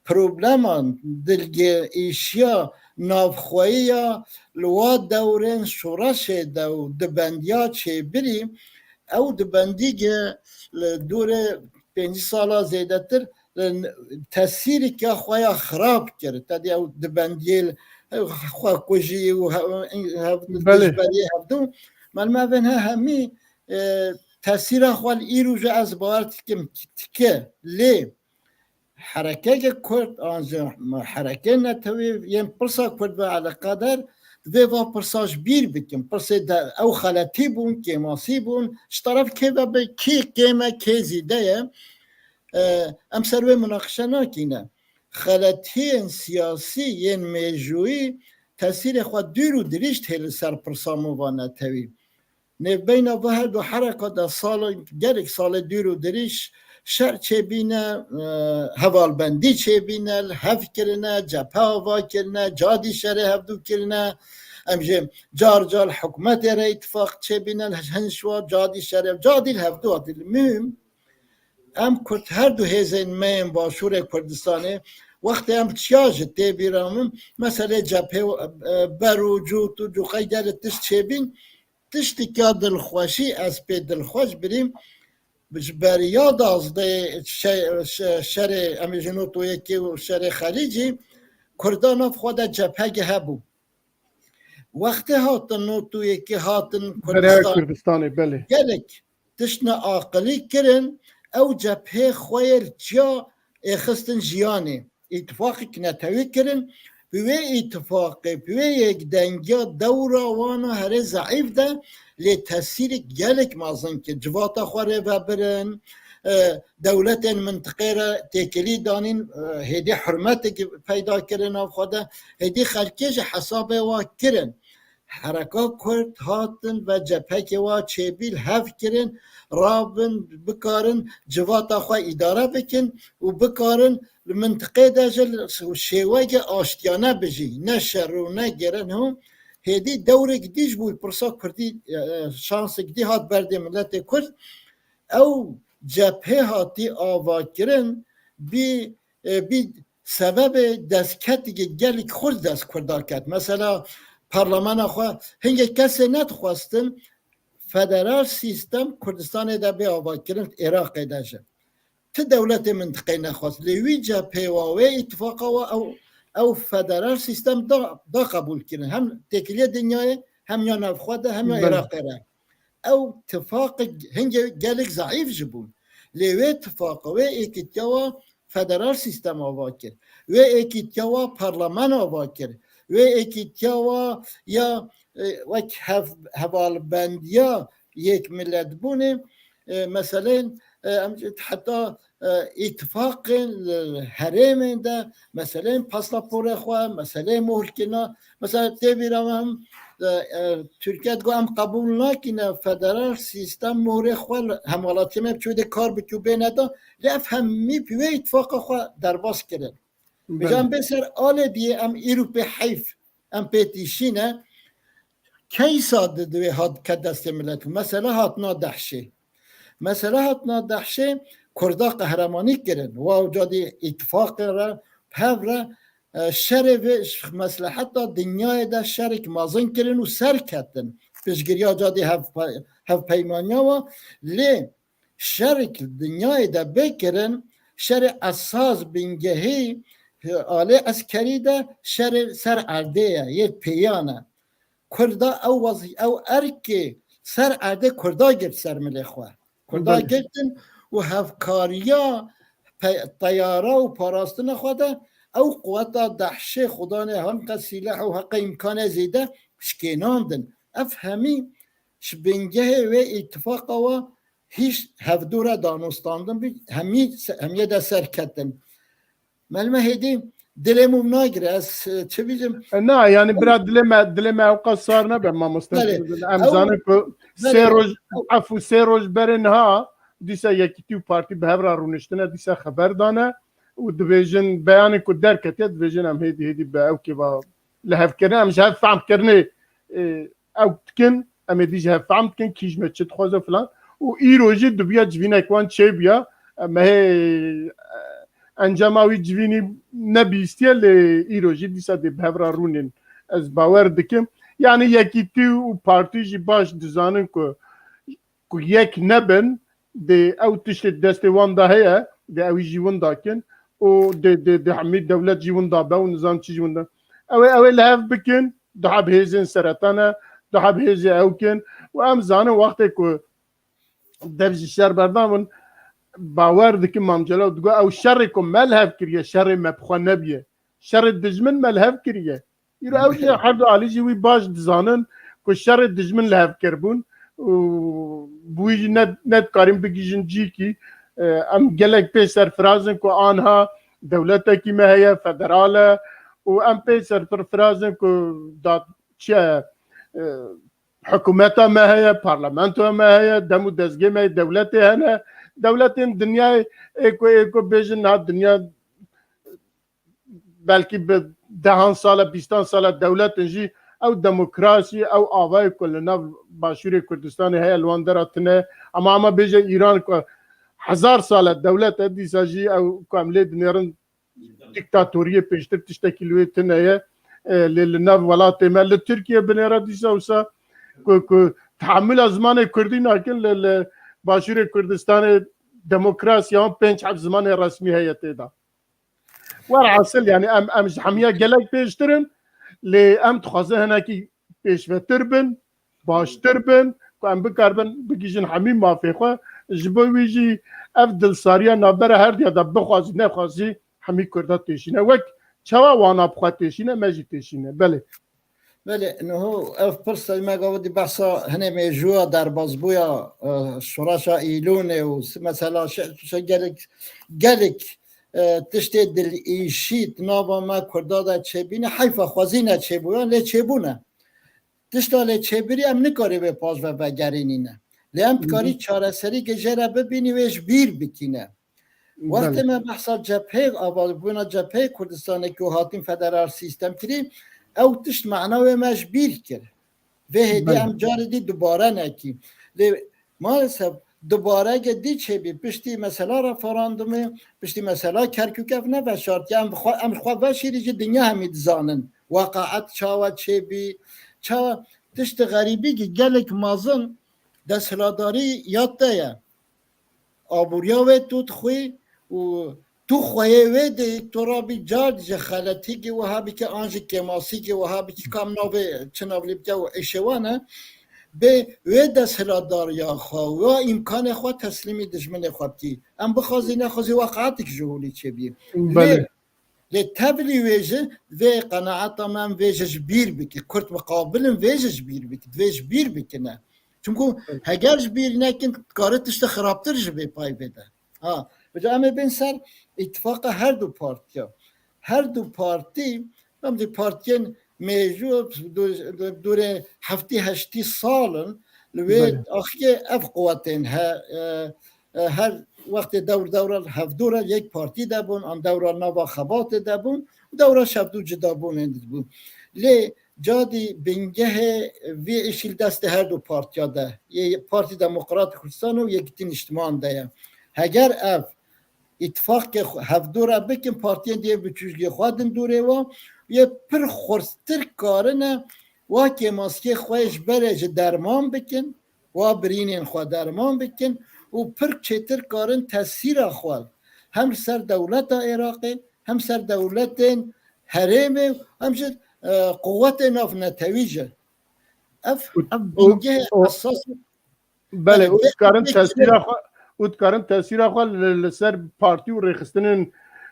problema dilgê-, îşiya navxweyî ya li wa dewrên şoreşê de û dibendiya çêbirî, ew dibendî ge li dûrê pêncî sala zêdetir, e, tesîreke xwe ya xirab kir. Tedî ew dibendiyê li, e, xwe kujî û he-, hev-, Belê. dijberiyê hevdû. Malum evên he hemî, e, tesîra xwe li îro jî ez bawer dikim dike. Lê herekeke Kurd an jî herekeyên netewî yên pirsa Kurd ve eleqedar, divê va pirsa ji bîr bikin. Pirsê de ew xeletî bûn, kêmasî bûn, ji teref kê ve be, kê kêm e, kê zêde ye. E, em ser wê munaqişe nakîne. Xeletiyên siyasî yên mêjûyî tesîrê xwe dûr û dirîj tê li ser pirsa mova netewî. Nêvbeyna va her du hereka de sal, gelek salê dûr û dirîj şer çêbîne, e, hevalbendî çêbîne, li hev kirine, cephe ava kirine, cadî şerê hevdû kirine. Em jê car car hikûmetê re îtifaq çêbîne, li hin şiwa cadî şerê, cadî li hevdû hatî. Li muhim, em Kurd, her du hêzên me yên Başûrê Kurdistanê, wextê em çiya ji tê bîra min, meselê cephê, e, ber û cût û cuqey gelê tişt çêbîn, tiştîka dilxweşî, ez pê dilxweş birîm, ji beriya dazdeh şe-, şe-, şerê, em ê ji not û yekê û şerê Xelîcî, Kurda nav xwe de cepheke hebû. Wextê hatin not û yekê hatin Beraya Kurdistan, Kurdistanê, belê. Gelek tiştine aqilî kirin, ew cephê xwe yê li çiya êxistin jiyanê. Îtifaqek netewî kirin, bi wê îtifaqê, bi wê yekdengiya dewra wana herê zeîf de lê tesîrek gelek mezin kir. Civata xwe rê vebirin, e, dewletên mintiqê re têkilî danîn, e, hêdî hurmetek peyda kirin nav xwe de, hêdî xelkê ji hesabê wa kirin. Hereka Kurd hatin ve cephekê wa çêbî li hev kirin, rabin bikarin civata xwe îdare bikin û bikarin li mintiqê de jî li şêweke aştiyane bijî, ne şer û ne girin. Hûn hêdî dewrek dî ji bo pirsa Kurdî, e, e, şansek dî hat berdê miletê Kurd. Ew cephê hatî avakirin, bî, e, bî sebebê destketikê gelek xurt dest Kurda ket. Mesela parlamena xwe hingê kesê nedixwestin federal sîstem Kurdistanê de bê avakirin, Iraqê de jî. ti dewletê mintiqeyê nexwest. Lê wî cephê wa, wê îtifaqa wa ew, ew federal sîstem da, da qebûl kirin. Hem têkiliyê dinyayê, hem ya navxwe de, hem ya Belê. Iraqê re. Ew tifaqek hingê gelek zeîf jî bûn. Lê wê tifaqa, wê êkîtiya wa federal sîstem ava kir. Wê êkîtiya wa parlament ava kir. Wê êkîtiya wa ya, e, wek hev-, hevalbendiya yekmiletbûnê, e, meseleyên, e, em heta, e, îtifaqên li herêmên de, meseleyên pasaporê xwe, meseleyên muhurkirina, mesela tê bîra me him, e, e, Tirkiye digot em qebûl nakîne federal sîstem muhurê xwe li hemwelatiyê me biçû de kar bikû bê neda, lê ev hemî pî wê îtifaqa xwe derbas kirin. Belê. Vêca em bê ser alê diyê, em îro pê heyf, em pê tîşîne. Keysa di divê hat ke destê milet. Mesela hatina Dehşê. Mesela hatina Dehşê Kurda qehremanî kirin. Wa uca dî îtifaqê re, hev re, e, şerê vê ş-, mesleheta dinyayê de şerek mezin kirin û ser ketin. Piştgiriya uca dî hev-, hevpeymaniya wa. Lê şerek dinyayê de bê kirin, şerê esas bingehî, e, alê eskerî de şerê ser erdê ye, yê pêyan e. Kurda ew wezî-, ew erkê ser erdê Kurda girt ser milê xwe. Kurda Belê. girtin û hevkariya pe-, teyara û parastina xwe de ew quweta Dehşê xudanê hinqe sîleh û heqe îmkanê zêde şikênandin. Ev hemî ji bingehê wê îtifaqa wa hîş hevdû re danûstandin bî, hemî se-, hemiyê de ser ketin. Melime Hêdî, dilê min nagire, ez, e, çi bîjim? E, na, yani, bira, dilê me, dilê me ewqas sar nebe, mamoste. Belê. Em Ew, zanin ku belê. sê roj, efû, sê roj berê niha, dîsa Yekîtî û Partî bi hev re rûniştine, dîsa xeber dane û dibêjin, beyanê ku derketiye, dibêjin em hêdî, hêdî bi ew kêva li hev kirine, em ji hev fehm kirine, e, ew dikin, em ê dî ji hev fehm dikin, kî ji me çi dixwaze filan. Û îro jî dibiya civînek wan çêbiya, em hê, e, encama wî civînî nebîstiye, lê îro jî dîsa dê bi hev re rûnên. Ez bawer dikim. Yani Yekîtî û Partî jî baş dizanin ku, ku yek nebin, dê ew tiştê destê wan de heye, dê ew jî winda kin û dê, dê, dê hemî dewlet jî winda be û nizam çi jî winda. Ew ê, ew ê li hev bikin, daha bi hêzên seretan e, daha bi hêzê ew kin û em zanin wextê ku dev ji şer berdabin, bawer dikim Mam Celal digot, ew şerê ku me li hev kiriye, şerê me bi xwe nebiye. Şerê dijmin me li hev kiriye. Îro ew jî her du alî jî wî baş dizanin ku şerê dijmin li hev kiribûn û bi wî jî ne, ne dikarîn bigihîjin cîkî. E, em gelek pê serfiraz in ku anha dewletekî me heye, federal e û em pê serfiraz in ku da çi ye, e, hikûmeta me heye, parlamentoya me heye, dem û dezgê me yê dewletê hene. Dewletên dinyayê ê ku, ê ku bêjin niha dinya belkî bi dehan sal e, bîstan sal e dewlet in jî, ew demokrasî, ew avayê ku li nav Başûrê Kurdistanê heye, li wan dera tune. Ama, ama bêje Îran ku hezar sal e dewlet e, dîsa jî ew ku em lê dinêrin dîktatoriyê, pêştir tiştekî li wê tune ye. E, lê li nav welatê me, li Tirkiye binêre dîsa wisa ku, ku tehamula zimanê kurdî nakin, li, li Başûrê Kurdistanê demokrasiya wan pênc heb zimanê resmî heye tê de. Werhasil, yani em, em ji hemiya gelek pêştir in, lê em dixwazin hinekî pêşvetir bin, baştir bin, ku em bikaribin bigihîjin hemî mafê xwe. Ji bo wî jî ev dilsariya navbera her diya de bixwazî nexwazî hemî Kurda têşîne. Wek çawa wana bi xwe têşîne, me jî têşîne. Belê. Belê, niho ev pirsa me gava dî behsa hinê mêjûya derbazbûya, e, şoreşa Îlûnê û s-, mesela şe-, şe-, gelek, gelek, e, tiştê dilîşî di nava me Kurda de çêbîne, heyfa xwezî neçêbûya, lê çêbûne. Tişta lê çêbirî em nikarî wê paş ve vegerînîne. Lê em dikarî çareserî ke jê re bibînî wê ji bîr bikîne. Wextê Belê. me behsa cepheyê, avabûna cepheyê Kurdistanê ku hatin federal sîstem kirî, ew tişt mana wê me ji bîr kir. Vê hêdî Belê. em carê dî dubare nekî. Lê maalesef dubare ge dî çêbî, piştî mesela referandumê, piştî mesela Kerkûk ev neveşartiye. Em xwe, em xwe veşîrî jî dinya hemî dizanin. Weqaet çawa çêbî, çawa tiştê xerîbî ki gelek mezin desthilatdarî ya te ye. Aboriya wê tu dixwî, û tu xweyê wê de tu rabî car ji xeletîkî wiha bike an ji kêmasîkî wiha bike kam navê çi nav lê bike û êşê wan e. Bê wê desthilatdariya xwe, wê îmkanê xwe teslîmî dijminê xwe bikî. Em bixwazî nexwazî weqaetik ji holî çêbî. Belê. Lê, lê tevlî wê jî vê qenaeta me em vê jî ji bîr bikî. Kurd miqabil in vê jî ji bîr bikî. Divê ji bîr bikine. Çimku heger ji bîr nekin, dikare tiştê xirabtir ji vê payî bêde. Ha, vêca em ê bên ser îtifaqa her du partiya. Her du partî, em dî partiyên mêjû du-, du-, dûrê heftî heştî sal in, li wê Belê. axikê ev quwetên he, e, e, her wextê dewr dewra hevdû re yek partî de bûn, an dewra nava xebatê de bûn, û dewra şevdû cida bûnên dibûn. Lê cadî bingehê vê îşî li destê her du partiya de, yê Partî Demokrat Kurdistan û Yekîtî Niştiman de ye. Heger ev îtifaqê xwe hevdû re bikin, partiyên diye biçûcgê xwe din dûrê wa, yê pir xurttir karine wa kêmaskê xwe ji berê ji derman bikin, wa birînên xwe derman bikin û pir çêtir karin tesîra xwe hem li ser dewleta Iraqê, hem ser dewletên herêmê, hem jî, e, quwetê navnetewî jî. Ev, Û, ev û, bingehê û, esasî Belê, Belê, û vê dikarin vê tesîra xwe, û dikarin tesîra xwe li, li ser partî û rêxistinên,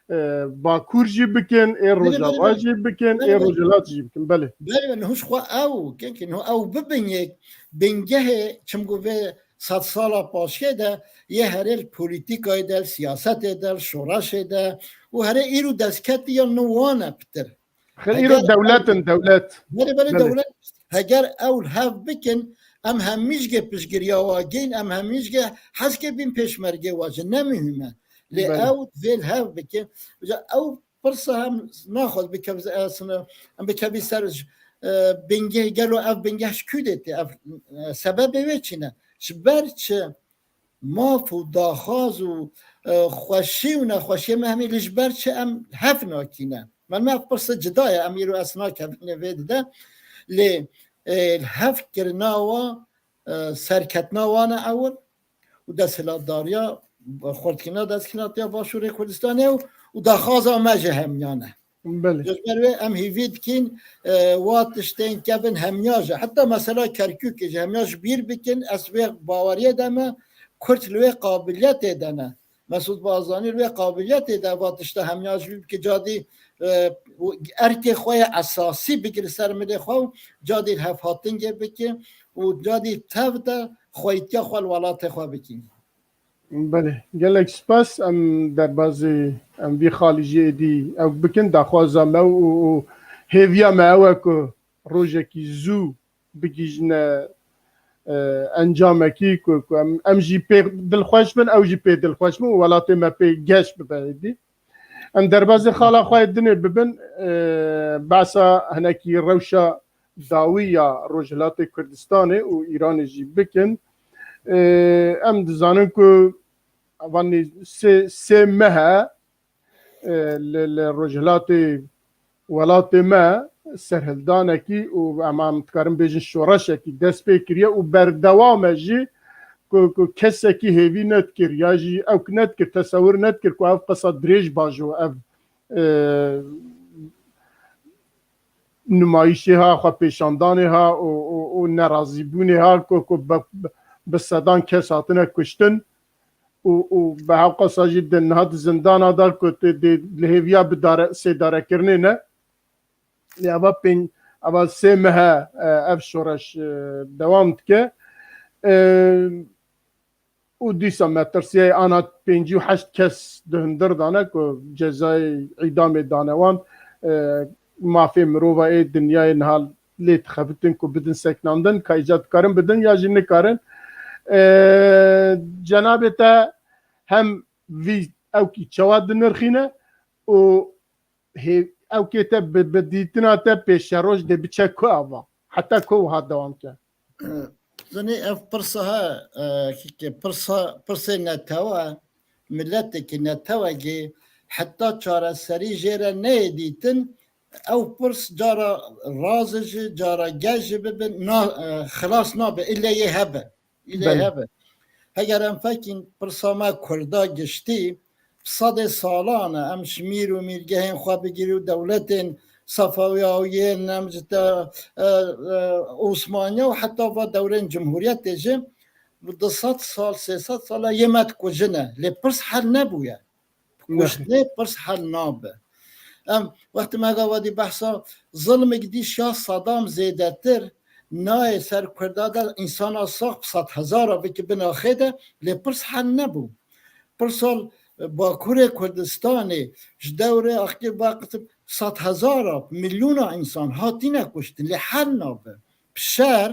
e, Bakur jî bikin, ê Belê, belê, Rojava belê. jî bikin, ê Belê, belê. Rojhilat jî bikin. Belê. Belê, belê, hûş xwe ew, kekê, no ew bibin yek, bingehê, çimku vê sedsala paşê de, yê herê li polîtîkayê de, li siyasetê de, li şoreşê de, û herê îro destketiya nû wan e pitir. Xil îro Heger dewlet ew in, dewlet. Belê, belê, Belê. dewlet. Heger ew li hev bikin, em hemî ji gê piştgiriya wa gên, em hemî ji gê heskê bîn pêşmergê wa jî ne muhîm e. Lê Belê. ew vê li hev bikin. Ca ew pirsa hem naxwaz bikevze esine, em bikevî ser ji, e, bingeh, gelo ev bingeh ji kû dê tê? Ev, e, sebebê wê çi ne? Ji ber çi maf û daxwaz û, e, xweşî û nexweşiyê me hemî li ji ber çi em hev nakîne? Melme ev pirsa cida ye, em îro ez nakevine vê dide. Lê, e, hevkirina wa, e, serketina wan e ewil û desthilatdariya, xurtkirina desthilatdariya Başûrê Kurdistanê û, û daxwaza me ji hemiyan e. Belê. Ji ber wê em hêvî dikin, e, wa tiştên kevin hemiya jî. Heta mesela Kerkûkê jî hemiya ji bîr bikin, ez wê baweriyê de me, Kurd li wê qabiliyetê de ne. Mesûd Barzanî li wê qabiliyetê de va tişta hemiya ji bîr bike, cadî, e, erkê xwe yê esasî bigire ser milê xwe û cadî li hevhatingê bike û cadî tev de xweytiya xwe li welatê xwe bikin. Belê, gelek spas. Em derbazê, em vî xalî jî êdî ew bikin, daxwaza me û, û hêviya me ew e ku rojekî zû bigihîjine, e, encamekî ku, ku em, em jî pê dilxweş bin, ew jî pê dilxweş bin û welatê me pê geş bibe êdî. Em derbazê xala xwe yê dinê bibin, e, behsa hinekî rewşa dawî ya Rojhilatê Kurdistanê û Îranê jî bikin. E, em dizanin ku van sê, sê meh e, e, li, li rojhilatê welatê me serhildanekî û em, em dikarin bêjin şoreşekî dest pê kiriye û berdewam e jî ku, ku kesekî hêvî nedikir ya jî ew nedikir, tesewir nedikir ku ev qesa dirêj bajo ev, e, numayîşê ha, xwepêşandanê ha û, û, û nerazîbûnê ha ku, ku bi, bi sedan kes hatine kuştin û, û bi hewqasa jî di niha di zindana de ku tê dê li hêviya bi dare-, sêdarekirinê ne. Lê eva pênc, eva sê meh e, e, ev şoreş, e, dewam dike. E, û dîsa metirsiyayê ana pêncî û heşt kes di hundir de ne ku cezayê îdamê dane wan, e, mafê mirova ê dinyayê niha lê dixebitin ku bidin seknandin, ka îca dikarin bidin ya jî nikarin. E, cenabê te hem vî ewkî çawa dinirxîne û hê-, ewkê te bi, bi dîtina te pêşeroj dê biçe ku ava? Heta ku wiha dewam ke? Zanî ev pirsa ha, e, ki, ki pirsa, pirsê netewe, miletekî netewekî heta çareserî jê re neyê dîtin, ew pirs cara razê jî, cara gel jî bibin, na, e, xilas nabe, îlle yê hebe. Îlê Belê. hebe. Heger em fekîn pirsa me Kurda giştî, sedê salan e. Em ji mîr û mîrgehên xwe bigirî û dewletên Sefawiyayên, em ji te, e, e, Osmaniya û heta va dewrên Cumhuriyetê jî bi du sed sal, sê sed sal e yê me dikujine. Lê pirs hel nebûye. Kuştinê pirs hel nabe. Em wextê me gava dî behsa zilmik dî şa Saddam zêdetir nayê ser Kurda de, însana sax bi sed hezara bike bin axê de, lê pirs hel nebû. Pirsal Bakurê Kurdistanê ji dewrê axkê vaqit sed hezara, milyona însan hatine kuştin, lê hel nabe. Bi şer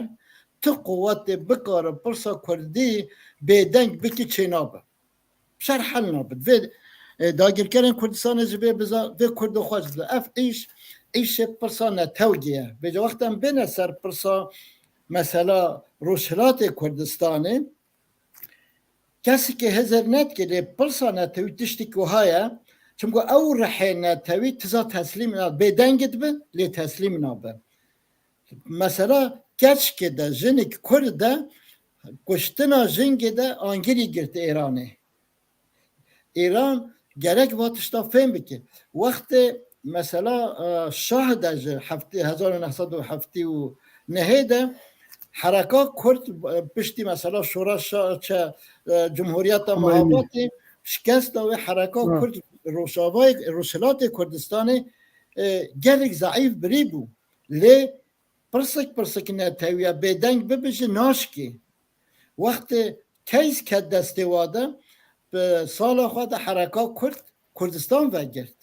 ti quwetê bikare pirsa Kurdî bêdeng bike çênabe. Şer hel nabe. Vê, e, dagirkerên Kurdistanê ji vê biza, vê Kurdo xwe ji biza. Ev îş, îşê pirsa netewgê ye. Vêca wexta em bêne ser pirsa mesela Rojhilatê Kurdistanê, kesekê hizir nedike lê pirsa netewî tiştik wiha ye. Çimku ew rihê netewî tiza teslîm nabe. Bêdeng dibe, lê teslîm nabe. Mesela keçkê de, jinik Kurd de, kuştina jingê de angirî girt Êranê. Êran gerek va tişta fêm bike. Wextê mesela, e, Şah de ji heftê, hezar û neh sed û heftê û nehê de hereka Kurd, e, piştî mesela şoreşa çe, e, Cumhuriyeta Mehabatê şikesta wê hereka Kurd Rojavayê, Rojhilatê Kurdistanê, e, gelek zeîf birî bû. Lê pirsik pirsik netewiya bêdeng bibe jî naşkê. Wextê Keys ket destê wa de, bi sala xwe de hereka Kurd, Kurdistan vegirt.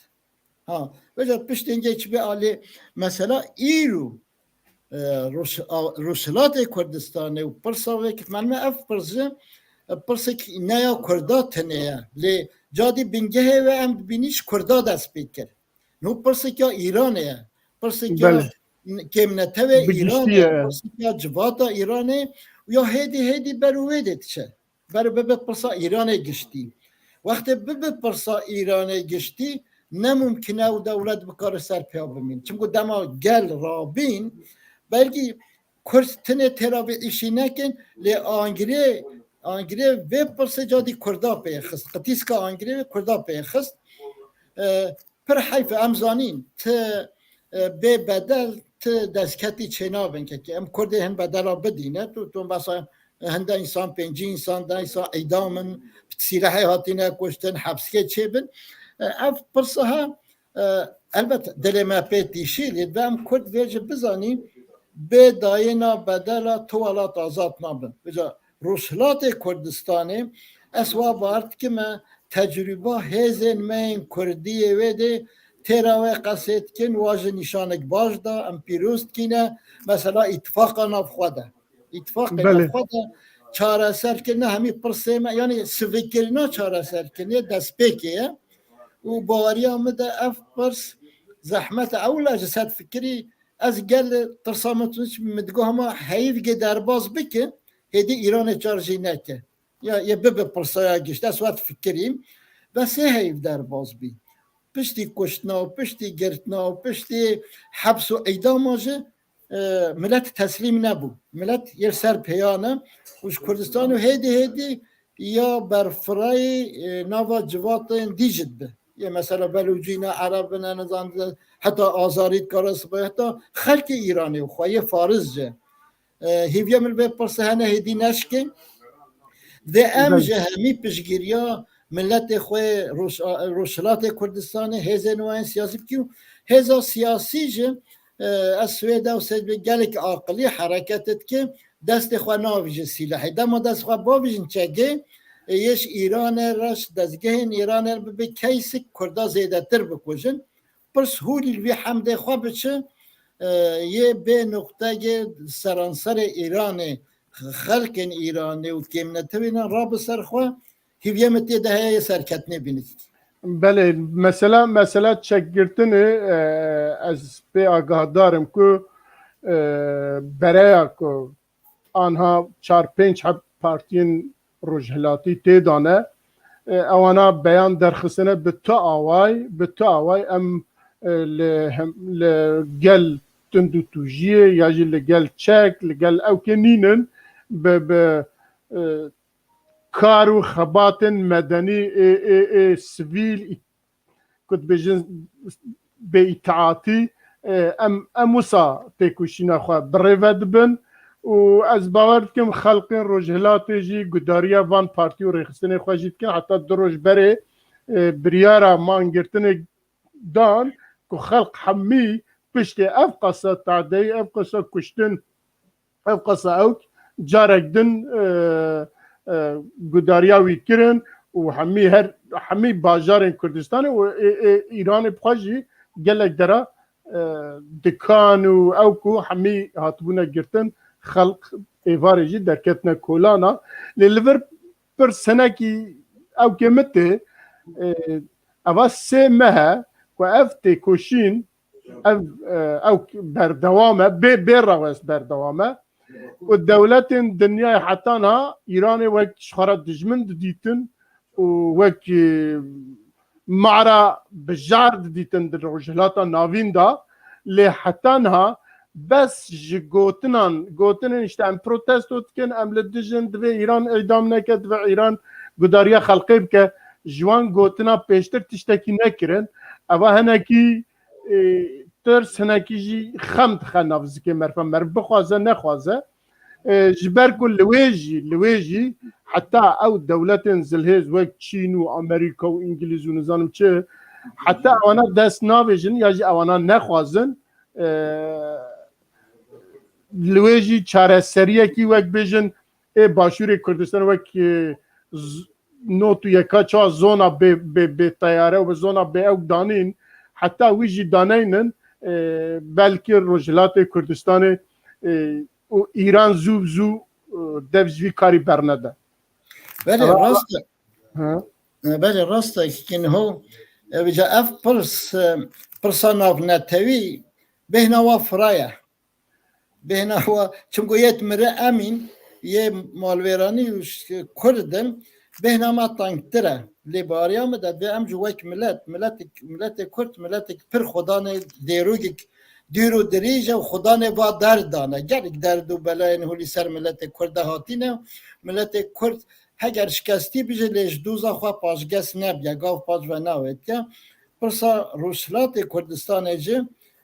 Ha, vêca piştên geç bê alê mesela îro, e, Roj-, a-, Rojhilatê Kurdistanê û pirsa wê ki, melme ev pirs jî, e, pirsek ne ya Kurda tenê ye. Lê cadî bingehê wê em dibînî ji Kurda dest pê kir. No pirsek ya Îranê ye. Pirsek ya Belê. kêmnetewê Bi Îranê giştî ye, ye. Pirsek ya civata Îranê û ya hêdî hêdî ber û wê dê diçe. Ber bibe pirsa Îranê giştî. Wextê bibe pirsa Îranê giştî, ne mumkin e û dewlet bikare ser pêya bimîn. Çimku dema gel rabîn, belkî Kurd tinê têra vê îşî nekin, lê angirê, angirê vê pirsê cadî Kurda pê xist. Qitîska angirê vê Kurda pê xist. E, pir heyf e, em zanîn, ti, e, bê bedel, ti destketî çênabin kekê. Em Kurdê hin bedela bidîne, tu, tu basa hinde însan, pêncî însan, deh însan îdam in, bi silahê hatine kuştin, hepsikê çêbin. E, ev pirsa ha, e, elbet dilê me pê tîşî, lê divê em Kurd vê jî bizanî, bê dayêna bedela tu welat azad nabin. Vêca Rojhilatê Kurdistanê, ez wa bar dikime, tecrûba hêzên me yên Kurdiyê wê dê têra wê qesê dikin, wa ji nîşanek baş da, em pîroz dikîne, mesela îtifaqa nav xwe de. Îtifaqê Belê. nav xwe de çareserkirina hemî pirsê me, yanî sivikirina çareserkirinê destpêkê ye. Û baweriya min de ev pirs zehmet e. Ewla ji ser fikirî ez gel tirsa min tuniş min digot hema heyv gê derbas bike, hêdî Îranê çar jî neke. Ya, ya bibe pirsaya gişt, ez wet fikirîm. Ve sê heyv derbas bî. Piştî kuştina û piştî girtina û piştî heps û îdama jî, e, milet teslîm nebû. Milet yê ser pêyan e û ji Kurdistan û hêdî hêdî ya berfirayî, e, nava civatên dî jî dibe. Yê mesela Belûcî ne, Ereb ne, nizan, heta Azarî dikare sibe, heta xelkê Îranê û xwe yê Faris jî. E, hêviya min vê pirsê hene hêdî neşke. Vê em Belê. ji hemî piştgiriya miletê xwe Roj-, Rojhilatê Kurdistanê, hêzên wan siyasî bikî û hêza siyasî jî, e, ez Swêde û Swêd gelek aqilî hereket dike, destê xwe navîje sîlehê. Dema dest xwe bavîjin çekê, e, yê ji Îranê re, ji dezgehên Îranê re bibe keysik Kurda zêdetir bikujin. Pirs hûrî li vî hemdê xwe biçe, e, yê bê nuqtegê seranserê Îranê, xelkên Îranê û kêmnetewînan rabe ser xwe, hîviyê min tê de heye yê serketinê bîne. Belê, mesela, mesela çekgirtinê, e, ez pê agahdar im ku, e, bereya ku anha çar pênc heb partiyên rojhilatî tê de ne. E, ewana beyan derxistine bi tu away, bi tu away em, e, li hem, li gel tundûtûjiyê ya jî li gel çek, li gel ewkê nînin bi, bi, e, kar û xebatên medenî, ê, ê, ê sivîl, ku dibêjin bêîtaatî, e, em, em wisa têkoşîna xwe bi rê ve dibin û ez bawer dikim xelkên Rojhilatê jî gudariya van partî û rêxistinê xwe jî dikin. Heta du roj berê, e, biryara mangirtinê dan ku xelk hemî piştê ev qasa tadeyî, ev qasa kuştin, ev qasa ewk carek din, e, e, gudariya wî kirin û hemî her, hemî bajarên Kurdistanê û ê, ê, Îranê bi xwe jî gelek dera, e, dikan û ewk û hemî hatibûne girtin, xelk êvarê jî derketine kolana. Lê li vir pirs hinekî ewkê min tê, e, eva sê meh e ku ev têkoşîn, ev, e, ew berdewam e, bê, bê rewest berdewam e. Û dewletên dinyayê heta niha Îranê wek ji xwe re dijmin didîtin û wek, e, mara bijar didîtin di Rojhilata Navîn de. Lê heta niha bes ji gotinan, gotinên işte em protesto dikin, em li dijin, divê Îran îdam neke, divê Îran gudariya xelkê bike, ji wan gotina pêştir tiştekî nekirin. Eva hinekî, e, tirs, hinekî jî xem dixe nav zikê meriv, meriv bixwaze nexwaze. E, ji ber ku li wê jî, li wê jî heta ew dewletên zilhêz wek Çîn û Amerîka û Îngilîz û nizanim çi, heta ewana dest navêjin ya jî ewana nexwazin, e, li wê jî çareseriyekî wek bêjin ê Başûrê Kurdistan wek, e, z-, not û yeka çawa zona bê, bê, bê teyare û bi zona bê ewk danîn, heta wî jî daneynin, e, belkî Rojhilatê Kurdistanê, e, û Îran zû bi zû, e, dev ji vî karî bernede. Belê, rast e. Hı. E, belê, rast e, ki niho, e, vêca ev pirs, e, pirsa navnetewî bêhna wa firaye. Bêhna wa, çimku yê mire emîn, yê malwêranî û ş-, Kurd in, bêhna me tengtir e. Lê bariya min de divê em jî wek milet, miletê, miletê Kurd, miletek pir xwedanê dêrokek dûr û dirêj e û xwedanê va derd dane. Gelek derd û belayên holî ser miletê Kurd de hatîne. Miletê Kurd heger şikestî bije lê ji doza xwe paşges nebiye, gav paş ve nawêtiye. Pirsa Rojhilatê Kurdistanê jî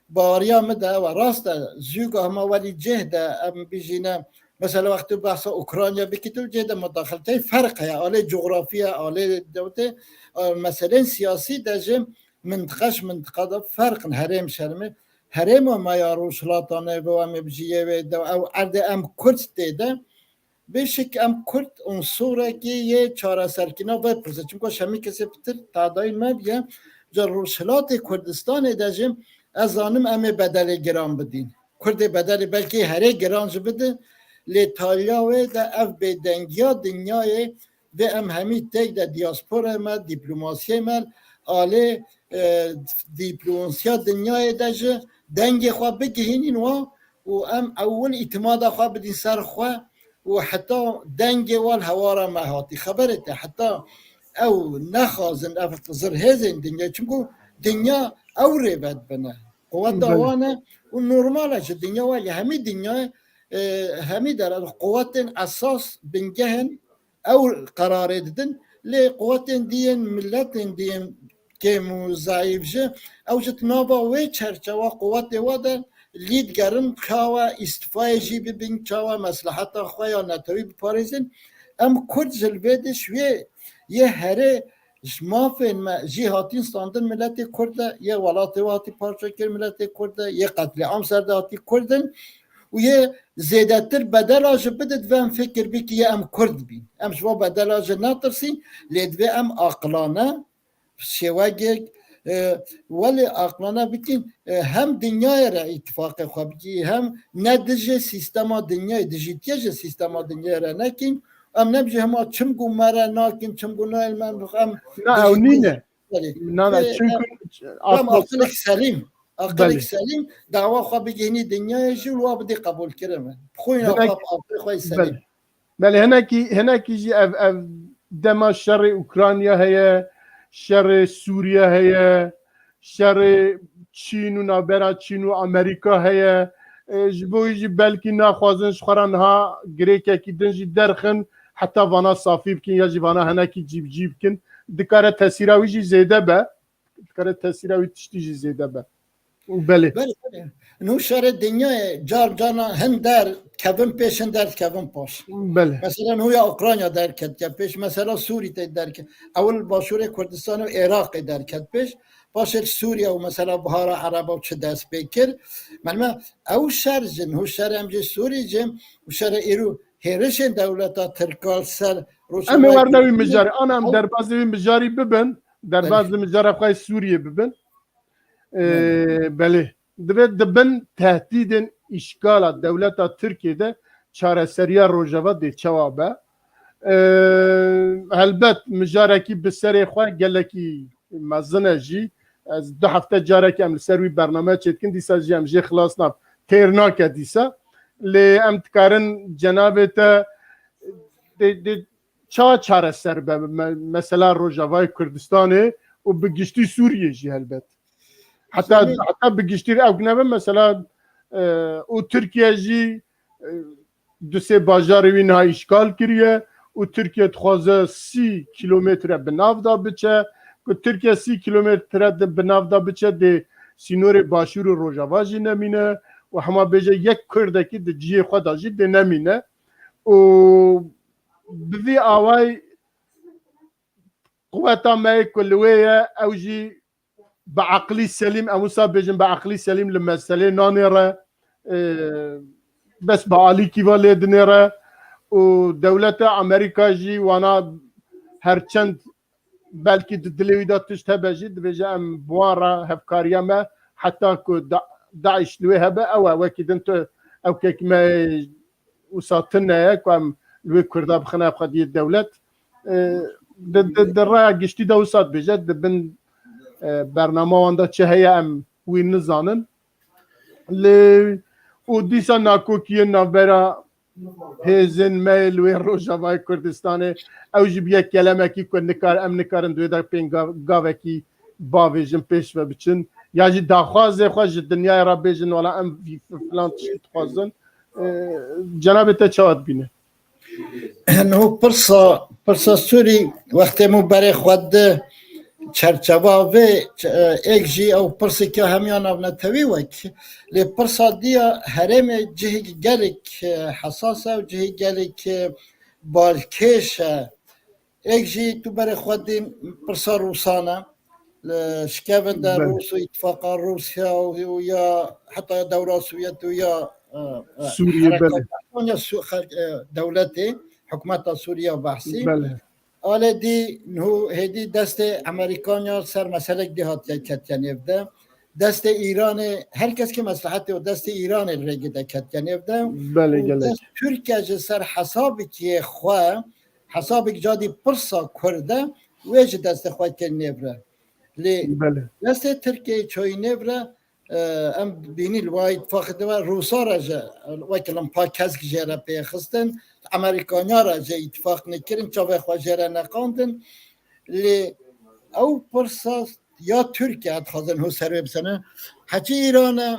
bariya min de ew e. Rast e, zûga hema welî cih de em bijîne. Mesela wextê behsa Ukrayna bikî tu cih de mudaxilteyê ferq heye. Alê coxrafî ye, alê dewletê, e, meselên siyasî de jî mintiqa ji mintiqa de ferq in. Herêm şermê. Herêma me ya Rojhilata Nêve em ê bijî yê wê de ew erdê em Kurd tê de. Bêşik em Kurd unsurekî yê çareserkirina vê pirsê. Çimku ji hemî kesê pitir tadayî me biye, ji Rojhilatê Kurdistanê de jî ez zanim em ê bedelê giran bidîn. Kurdê bedelê belkî herê giran jî bidin, lê taliya wê de ev bêdengiya dinyayê vê em hemî têk de diasporayê me, dîplomasiyê me, alê, e, dîplomasiya dinyayê de jî dengê xwe bigihînîn wa û em ewil îtimada xwe bidîn ser xwe û heta dengê wan hewara me hatî. Xeberê te heta ew nexwazin ev zirhêzên dinya, çimku dinya ew rê vedibine. Quweta Belê. wan e û normal e ji dinya wayê hemî dinyayê, e, hemî dere quwetên esas bingehên ew qerarê didin. Lê quwetên diyên miletên diyên kêm û zayîf jî ew ji nava wê çerçewa quwetê wa de lî digerin, çawa îstifayê jî bibin, çawa mesleheta xwe ya netewî biparêzin. Em Kurd ji li vê diş wê yê herê ji mafên me jî hatîn standin miletê Kurd e, yê welatê we hatî parçe kir miletê Kurd e, yê qetlîam ser de hatî Kurd in û yê zêdetir bedela jî bide divê em fikir bikî yê em Kurd bîn. Em ji va bedela jî netirsîn, lê divê em aqilane şêwegek, e, welê aqilane bikîn, e, hem dinyayê re îtifaqê xwe bikî, hem ne dijê sîstema dinyayê, dijîtiye ji sîstema dinyayê re nekîn. Em nebijî hema çimkû me re nakin, çimkû nayên me, em Na, ew dijîtiye nîne. Belê. Na, na, Vê, çünkü em, em aslında aqilek selîm, aqilek Belê. selîm, dawa xwe bigihînî dinyayê jî û wa bidî qebûlkirin. Xwîna Hinek-, xwe, aqilê xwe yî selîm. Belê. Belê, hinekî, hinekî jî ev, ev dema şerê Ukrayna heye, şerê Sûriye heye, şerê Çîn û navbera Çîn û Amerîka heye. E, ji bo wî jî belkî naxwazin ji xwe re niha girêkekî din jî derxin, heta vana safî bikin ya jî vana hinekî cîbicî bikin, dikare tesîra wî jî zêde be. Dikare tesîra wî tiştî jî zêde be. Belê. Belê, belê. Nû şerê dinyayê car carna hin der kevin pêş, hin der kevin paş. Belê. Mesela nû ya Ukrayna derketiye pêş, mesela Sûrî tê derket. Ewil Başûrê Kurdistanê û Iraqê derket pêş. Paşê Sûriye û mesela Bihara Ereba û çi dest pê kir. Melme ew şer jî, nû şer em jî Sûrî jî û şerê îro hêrişên dewleta Tirka li ser Rûsya Em ê werne wî mijarê. Ana em derbazê wî mijarî bibin. Derbazê mijara xwe yê Sûriyê bibin. Ee, belê. Divê di bin tehdîdên îşgala dewleta Tirkiyê de çareseriya Rojava dê çawa be? Ee, helbet mijarekî bi serê xwe gelekî mezin e jî. Ez du hefte carekê em li ser wî bername çêdikin, dîsa jî em jê xilas nabin. Têr nake dîsa. Lê em dikarin cenabê te dê, dê çawa çareser be me-, mesela Rojavayê Kurdistanê û bi giştî Sûriyê jî helbet. Heta, Sûriyê heta bi giştî ew nebe mesela, e, û Tirkiye jî, e, du sê bajarê wî niha îşgal kiriye û Tirkiye dixwaze sî kîlometre bi nav de biçe. Ku Tirkiye sî kîlometre de bi nav de biçe dê sînorê Başûr û Rojava jî nemîne û hema bêje yek Kurdekî di cihê xwe de jî dê nemîne û bi vî awayî quweta me yê ku li wê ye, ew jî bi eqlî selîm, em wisa bêjin bi eqlî selîm li meselê nanêre, e, bes bi alîkî ve lê dinêre û dewleta Amerîka jî wana her çend belkî di dilê wî de tişt hebe jî, dibêje em bi wan re hevkariya me heta ku Da-, DAIŞ li wê hebe, ew e, wekî din tu ew kek me wisa tune ye ku em li wê Kurda bixine xwediyê dewlet. E, di, di, di raya giştî de wisa dibêje, di bin, e, bernama wan de çi heye em wî nizanin. Lê û dîsa nakokiyên navbera hêzên me li wê Rojavayê Kurdistanê, ew jî bi yek kelemekî ku nikar, em nikarin di wê de pêngav-, gavekî bavêjin pêş ve biçin, ya jî daxwazê xwe ji dinyayê re bêjin, wela em vî-, filan tişt dixwazin. Ee, cenabê te çawa dibîne? Niho pirsa, pirsa Sûrî wextê min berê xwe di çerçeva vê, e, êk jî ew pirseke hemiya navnetewî wek. Lê pirsa diya herêmê cihek gelek, e, hesas e û cihek gelek, e, balkêş e. Êk jî tu berê xwe dî pirsa Rûsan e. Li şikevin de Belê. Rûs û îtifaqa Rûsya û, û ya heta ya dewra Sovyet û ya, e, e, Sûriye, hereka belê. Ya Su-, xelk, e, dewletê, hikûmeta Sûriye behsî. Belê. Alê dî niho hêdî destê Amerîkan ya ser meselek dî hatiye ketiye nêv de. Destê Îranê, her kes ki meslehete û destê Îranê rêgê de ketiye nêv de. Belê, Û gelek. Dest Tirkiye ji ser hesabekî xwe, hesabek cadî pirsa Kurd e, wê ji destê xwe kir nêvre. Lê Belê. Destê Tirkiyeyê çoyî nêvre, e, em bînî li wa îtifaqê de ve Rûsa re ji, wekî limpa kesk jê re pê xistin, Amerîkanya re ji îtifaq nekirin, çavê xwe jê re neqandin. Lê ew pirsa ya Tirkiye dixwazin ho ser wê bisene. Heçî Îran e,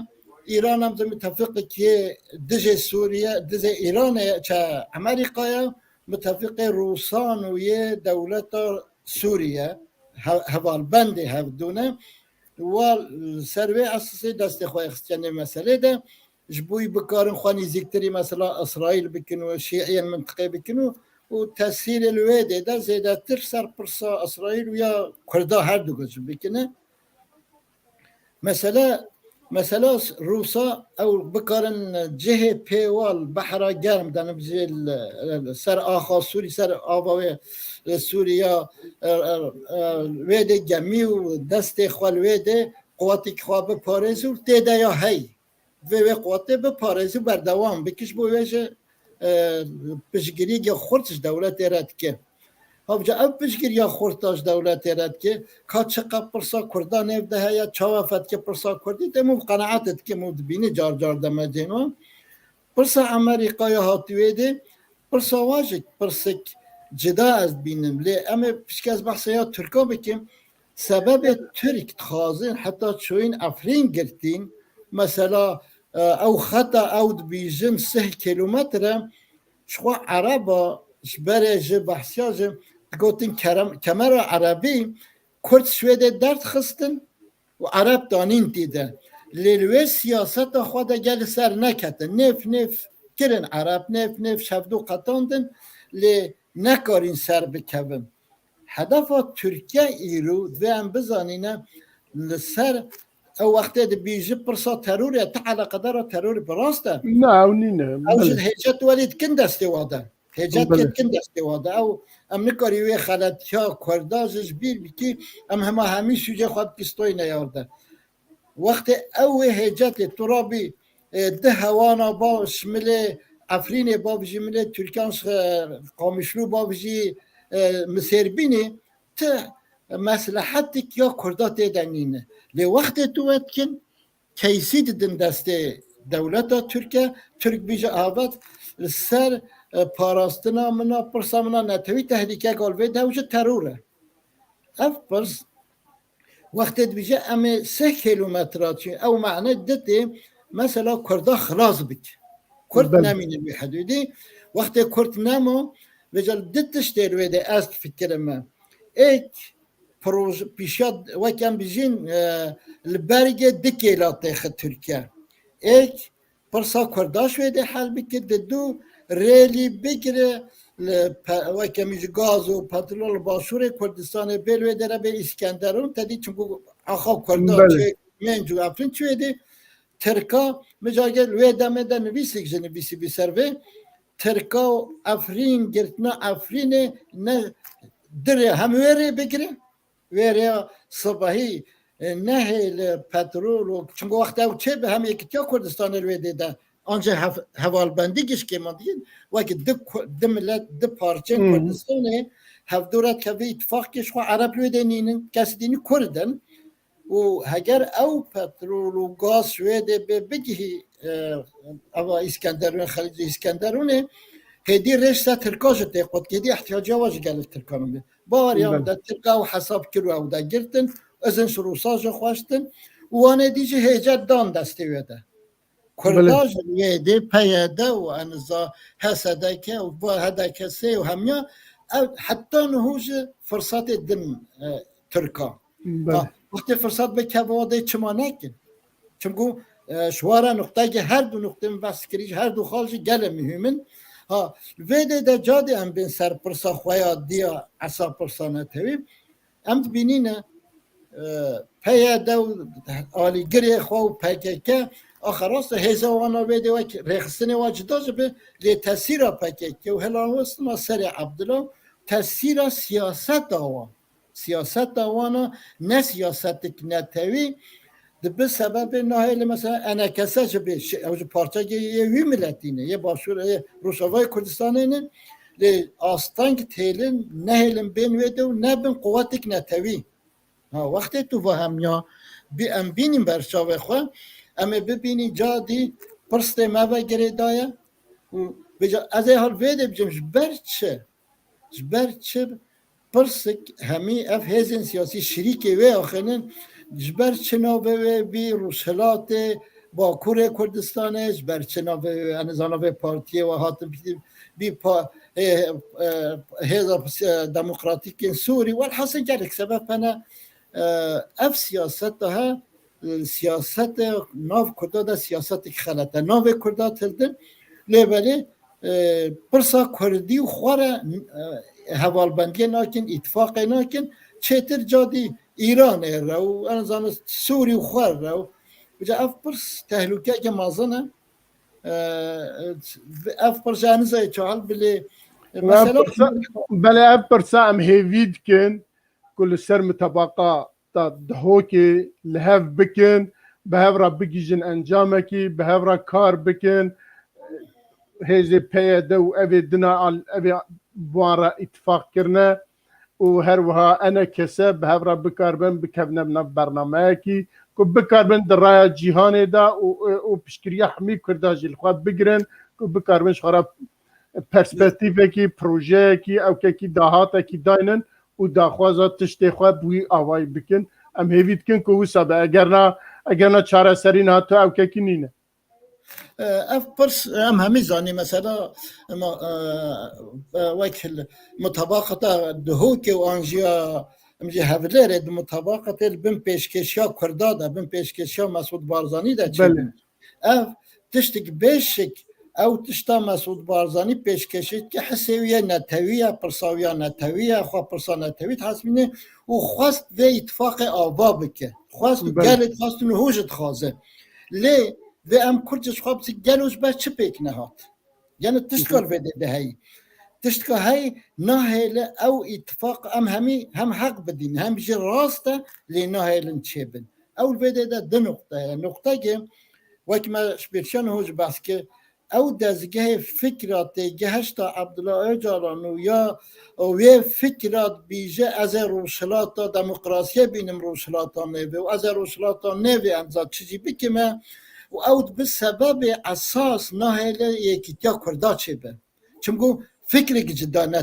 Îran em zê mitefiqekî dijê Sûriye, dijê Îranê, çe Amerîkaya, mitefiqê Rûsan û yê dewleta Sûriye, he-, hevalbendê hevdû ne. Wa ser wê esasê destê xwe xistiye nê meselê de. Ji bo wî bikarin xwe nîzîktirî mesela Îsraîl bikin û şîiyên mintiqê bikin û, û tesîrê li wê dê de zêdetir ser pirsa Îsraîl û ya Kurda her du guc bikine. Mesele, mesela Rûsa ew bikarin cihê pêwal behra germ de, nibzê li, li ser axa Sûrî, ser ava wê, e, Sûriya, e, e, e, wê dê gemî û destê xwe li wê dê quwetî xwe biparêz û tê de ya hey. Vê wê quwetê biparêzî û berdewam bikî, ji bo wê jî, e, piştgirîyeke xurt ji dewletê re dike. Hevca ev piştgiriya xurt a ji dewletê re dike, ka çiqas pirsa Kurda nêv de heye, çawa fetike pirsa Kurdî, te mû qenaet dike, mû dibînî car car demecên wan. Pirsa Amerîkaya hatî wê dê, pirsa wa jî pirsek cida ez dibînim. Lê em ê pişkez behsa ya Tirka bikim. Sebebê Tirk dixwazin heta çoyîn Efrîn girtîn, mesela, e, ew xeta ew dibîjin sih kîlometre, ji xwe Ereba Ji berê ji behsiya ji digotin kerem-, kemera erebî Kurd Swêdê derdxistin û ereb danîn tê de. Lê li wê siyaseta xwe de gel li ser neketin. Nêv nêv kirin ereb, nêv nêv şevdû qetandin, lê nekarîn ser bikevin. Hedefa Tirkiye îro divê em bizanîne li ser ew wextê dibî ji pirsa terorê, ti eleqedara terorê bi rast e. Na, ew nîne. Ew ji Hêcet welî dikin destê wa de. Hêcet Belê. Dikin destê wa de. Ew, em nikarî wê xeletiya Kurda ji, ji bîr bikî, em hema hemî sûcê xwe bikî stoyne yar de. Wextê ew wê Hêcetê tu rabî, e, di hewana ba şimilê Efrînê bavijî milê Tirkan, e, Qamişlû bavijî, e, Misêrbînê, ti meslehetik ya Kurda tê de nîne. Lê wextê tu wê dikin, keysî didin destê dewleta Tirke, Tirk bîje avet li ser, e, parastina min a, pirsa min a netewî tehlîkek al vê dew ji teror e. Ev pirs wextê dibêje em ê sê kilometre çi, ew mane ditê, mesela Kurda xilas bike. Kurd Belê. Nemîne wî hidûdî. Wextê Kurd nemo, vêca di tiştê li wê de ez difikirime. Êk proj-, pîşa wek em bijîn, e, li bergê di kêla têxi Tirkiye. Êk pirsa Kurda ji wê de hel bike, di du rêlî bigire, li pe-, wek em ji gaz û petrol li başûrê Kurdistanê bê li wê de re bê Îskenderûn, te dî çimkû axa Kurda Belê. Çê Mênc û Efrîn çi wê de Tirka, mijagel wê demê de nivîsik ji nivîsî bî ser vê. Tirka û Efrîn, girtina Efrînê ne dirê hem wê rê bigire, wê rêya sibahî, e, nehêle petrol û, çimkû wexta ew çê bi hem yekitiya Kurdistanê li wê dê de, ancî hev-, hevalbendî gişkê ma dikin, wekî di ku-, di milet, di parçeyên Hmm. Kurdistanê hevdû re dikeve îtifaqkê ji xwe Ereb li wê dê nînin, kesî dînî Kurd in. Û heger ew petrol û gaz ji wê dê bê bigihî, e, eva Îskenderûn, Xelîcê Îskenderûnê, hêdî rêj ser Tirka jî tê qut, hêdî ihtiyaciya wa ji gelek Tirkan bê. Baweriya Belê. Ew de Tirka ew hesab kir û ew de girtin, izin ji Rûsa jî xwestin û wan êdî jî hêcet dan destê wê de. Kurda Belê. Jî wê dê P Y D û eniza H S D K û va H D K S û hemiya ew heta niho jî firsatê din, e, Tirka. Belê. Ha, wextê firsat bikeve wa dê çima nekin? Çimkû, e, ji wa re nuqteyê her du nuqteyên behs kirî, her du xal jî gelê muhîm in. Ha, vê dê de cadî em bên ser pirsa xwe ya diya esa pirsa netewî. Em dibînîne, e, P Y D û alîgirê xwe û P K K, axa rast e, hêza wana vê dê wek rêxistinê wa cida jî be, lê tesîra P K K û hilawestina serê Ebdila, tesîra siyaseta wan. Siyaseta wana ne siyasetik netewî, dibi sebebê nahêle mesela E N K S jî bê, şi-, ew jî parçekê yê wî miletî ne, yê Başûr, yê Rojavayê Kurdistanê ne, lê asteng têlin, nehêlin bên wê de û nebin quwetik netewî. Ha, wextê tu va hemiya bi em bînîn ber çavê xwe, em ê bibînî cadî pirsê me ve girêdaye û vêca ez ê hal vê dê bicim ji ber çi? Ji ber çi pirsik hemî ev hêzên siyasî şirîkê wê axinin, ji ber çi navê wê bî Rojhilatê, Bakurê Kurdistanê, ji ber çi navê wê, em nizana vê partiyê we hatin bî, bî pa-, ê, ê, hêza, e, demokratîkên Sûrî, welhasil gelek sebeb hene. E, ev siyaseta he, e, siyasete nav Kurda de siyasetek xelet e. Navê Kurda tildin, lê belê, e, pirsa Kurdî û xwe re, e, hevalbendiyê nakin, îtifaqê nakin, çêtir cadî Îranê re û, em zanin, Sûrî û xwe re û, vêca ev pirs tehlûkeyeke mezin e. E, ev pirs ji Enizayê çal bilê, e, Ev mesela pirsa, belê ev pirsa em hêvî dikin ku li ser mitabaqa ta Dihokê li hev bikin, bi hev re bigihîjin encamekî, bi hev re kar bikin. Hêzê P Y D û evê dina al-, evê bi wan re îtifaq kirine û her wiha E N K S bi hev re bikaribin, bikevine nav bernameyekî ku bikaribin di raya cîhanê de û, û piştgiriya hemî Kurda jî li xwe bigirin ku bikaribin ji xwe re perspektîfekî, projeyekî, ewkekî dahatekî daynin û daxwaza tiştê xwe bi wî avayî bikin. Em hêvî dikin ku wisa be. Eger na, eger na çareserî niha tu ewkekî nîne. E, ev pirs, em hemî zanî, mesela, ema, e, e, wek li mutabaqata Duhokê û an jî ya, em jî Hevlêrê di mutabaqatê li bin pêşkêşiya Kurda de, bin pêşkêşiya Mesûd Barzanî de çêbû. Belê. Ev tiştik bêşik, ew tişta Mesûd Barzanî pêşkêşî dike, hisê wî yê netewî ye, pirsa wî ya netewî ye, xwe pirsa netewî dihesibîne û xwest vê îtifaqê ava bike. Xwest û Belê. Gelê dixwest û niho jî dixwaze. Lê vê em Kurd ji xwe bisin, gelo ji ber çi pêk nehat? Gelo tiştka li vê dê de heyî? Tiştka heyî nahêle ew îtifaq em hemî hem heq bidîn, hem jî rast e, lê nahêlin çêbin. Ew li vê dê de du nuqte ye. Nuqteke, wek me ji pêşiya niho jî behs kir, ew dezgehê fikra têgihişta Abdullah Ocalan û ya û wê fikra dibîje, ez ê rojhilata demokrasiyê bînim rojhilata nêvê û ez ê rojhilata nêvê em za çi jî bikime û ew dibe sebebê esas nahêle yekîtiya Kurda çêbe. Çimku fikrek cida ne,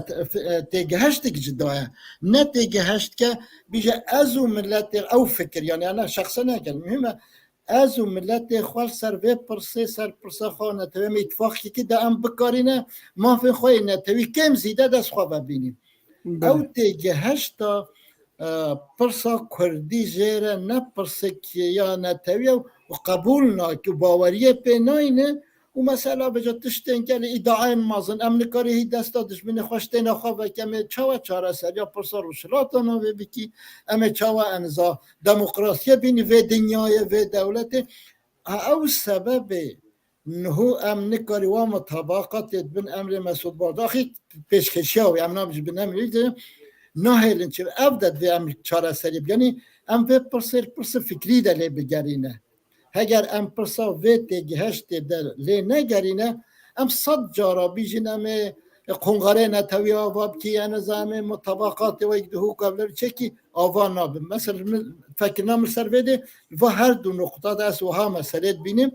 têgihiştek cida ye. Ne têgihiştke bîje ez û miletê ew fikir, yani, yani şexse nekin, muhîm e. Ez û miletê xwe li ser vê pirsê, ser pirsa xwe netewî, em îtifaqekî de em bikarîne, mafên xwe yê netewî kêm zîde dest xwe vebînî. Belê. Ew têgihişta, e, pirsa Kurdî jê re ne pirsek ya netewî ye û qebûl nake û baweriyê pê nayne û mesela bêje tiştên gelê îdiayên mezin, em nikarî hî desta dijminê xwe ji têna xwe veke, em ê çawa çareseriya pirsa rojhilata navê bikî, em ê çawa em za demokrasiyê bînî vê dinyayê, vê dewletê. Ha, ew sebebê niho em nikarî wa mutabaqatê di bin emrê Mesûd Barzanî, axî pêşkêşiya wî, em nabin ji bin emrê de nahêlin çi. Ev de divê em çareserî bikin. Em vê pirsê li pirsa fikrî de lê bigerîne. Heger em pirsa vê têgihiştê de lê negerîne, em sed cara bîjin em ê qonxerê netewî ava bikî, em ê mutabaqatê wek Duhok û Hevlêr çêkî, ava nabin. Mesela min, fekirina min ser vê dê, li va her du nuqta de ez wiha meselê dibînim.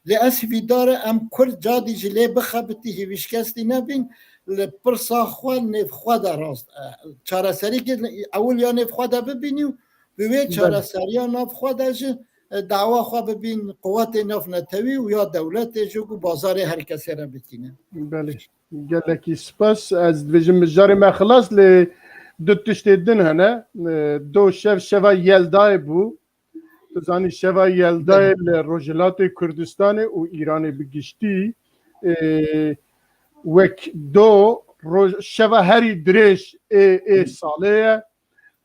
Lê ez hîvîdar e em Kurd cadî jî lê bixebitî, hîvîşkestî nebîn, li pirsa xwe nêv xwe de rast, e, çareserî kir, ewil ya nêv xwe de bibînî û bi wê Belê. Çareseriya nav xwe de jî, e, dawa xwe bibîn quwetê nav netewî û ya dewletê jî ku bazarê her kesê re bikîne. Belê. Gelekî spas. Ez dibêjim mijarê me xilas, lê du tiştê din hene. E, do şev, şeva Yeldayê bû. Tu zanî şeva Yeldayê Belê. Li Rojhilatê Kurdistanê û Îranê bi giştî, e, wek do roj-, şeva herî dirêj ê, ê salê ye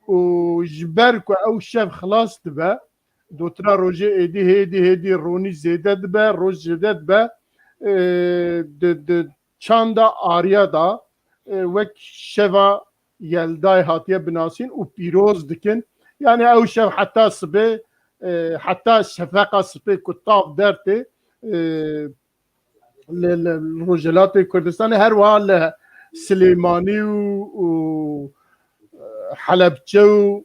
û ji ber ku ew şev xilas dibe, dotira rojê êdî hêdî hêdî ronî zêde dibe, roj zêde dibe, e, di, di çanda ariya da, e, wek şeva Yeldayê hatiye binasîn û pîroz dikin. Yani ew şev heta sibê, e, heta şefeqa sibê ku tav dertê, e, li, li Rojhilatê Kurdistanê, her wiha li Silêmanî û, û, e, Helebçe û,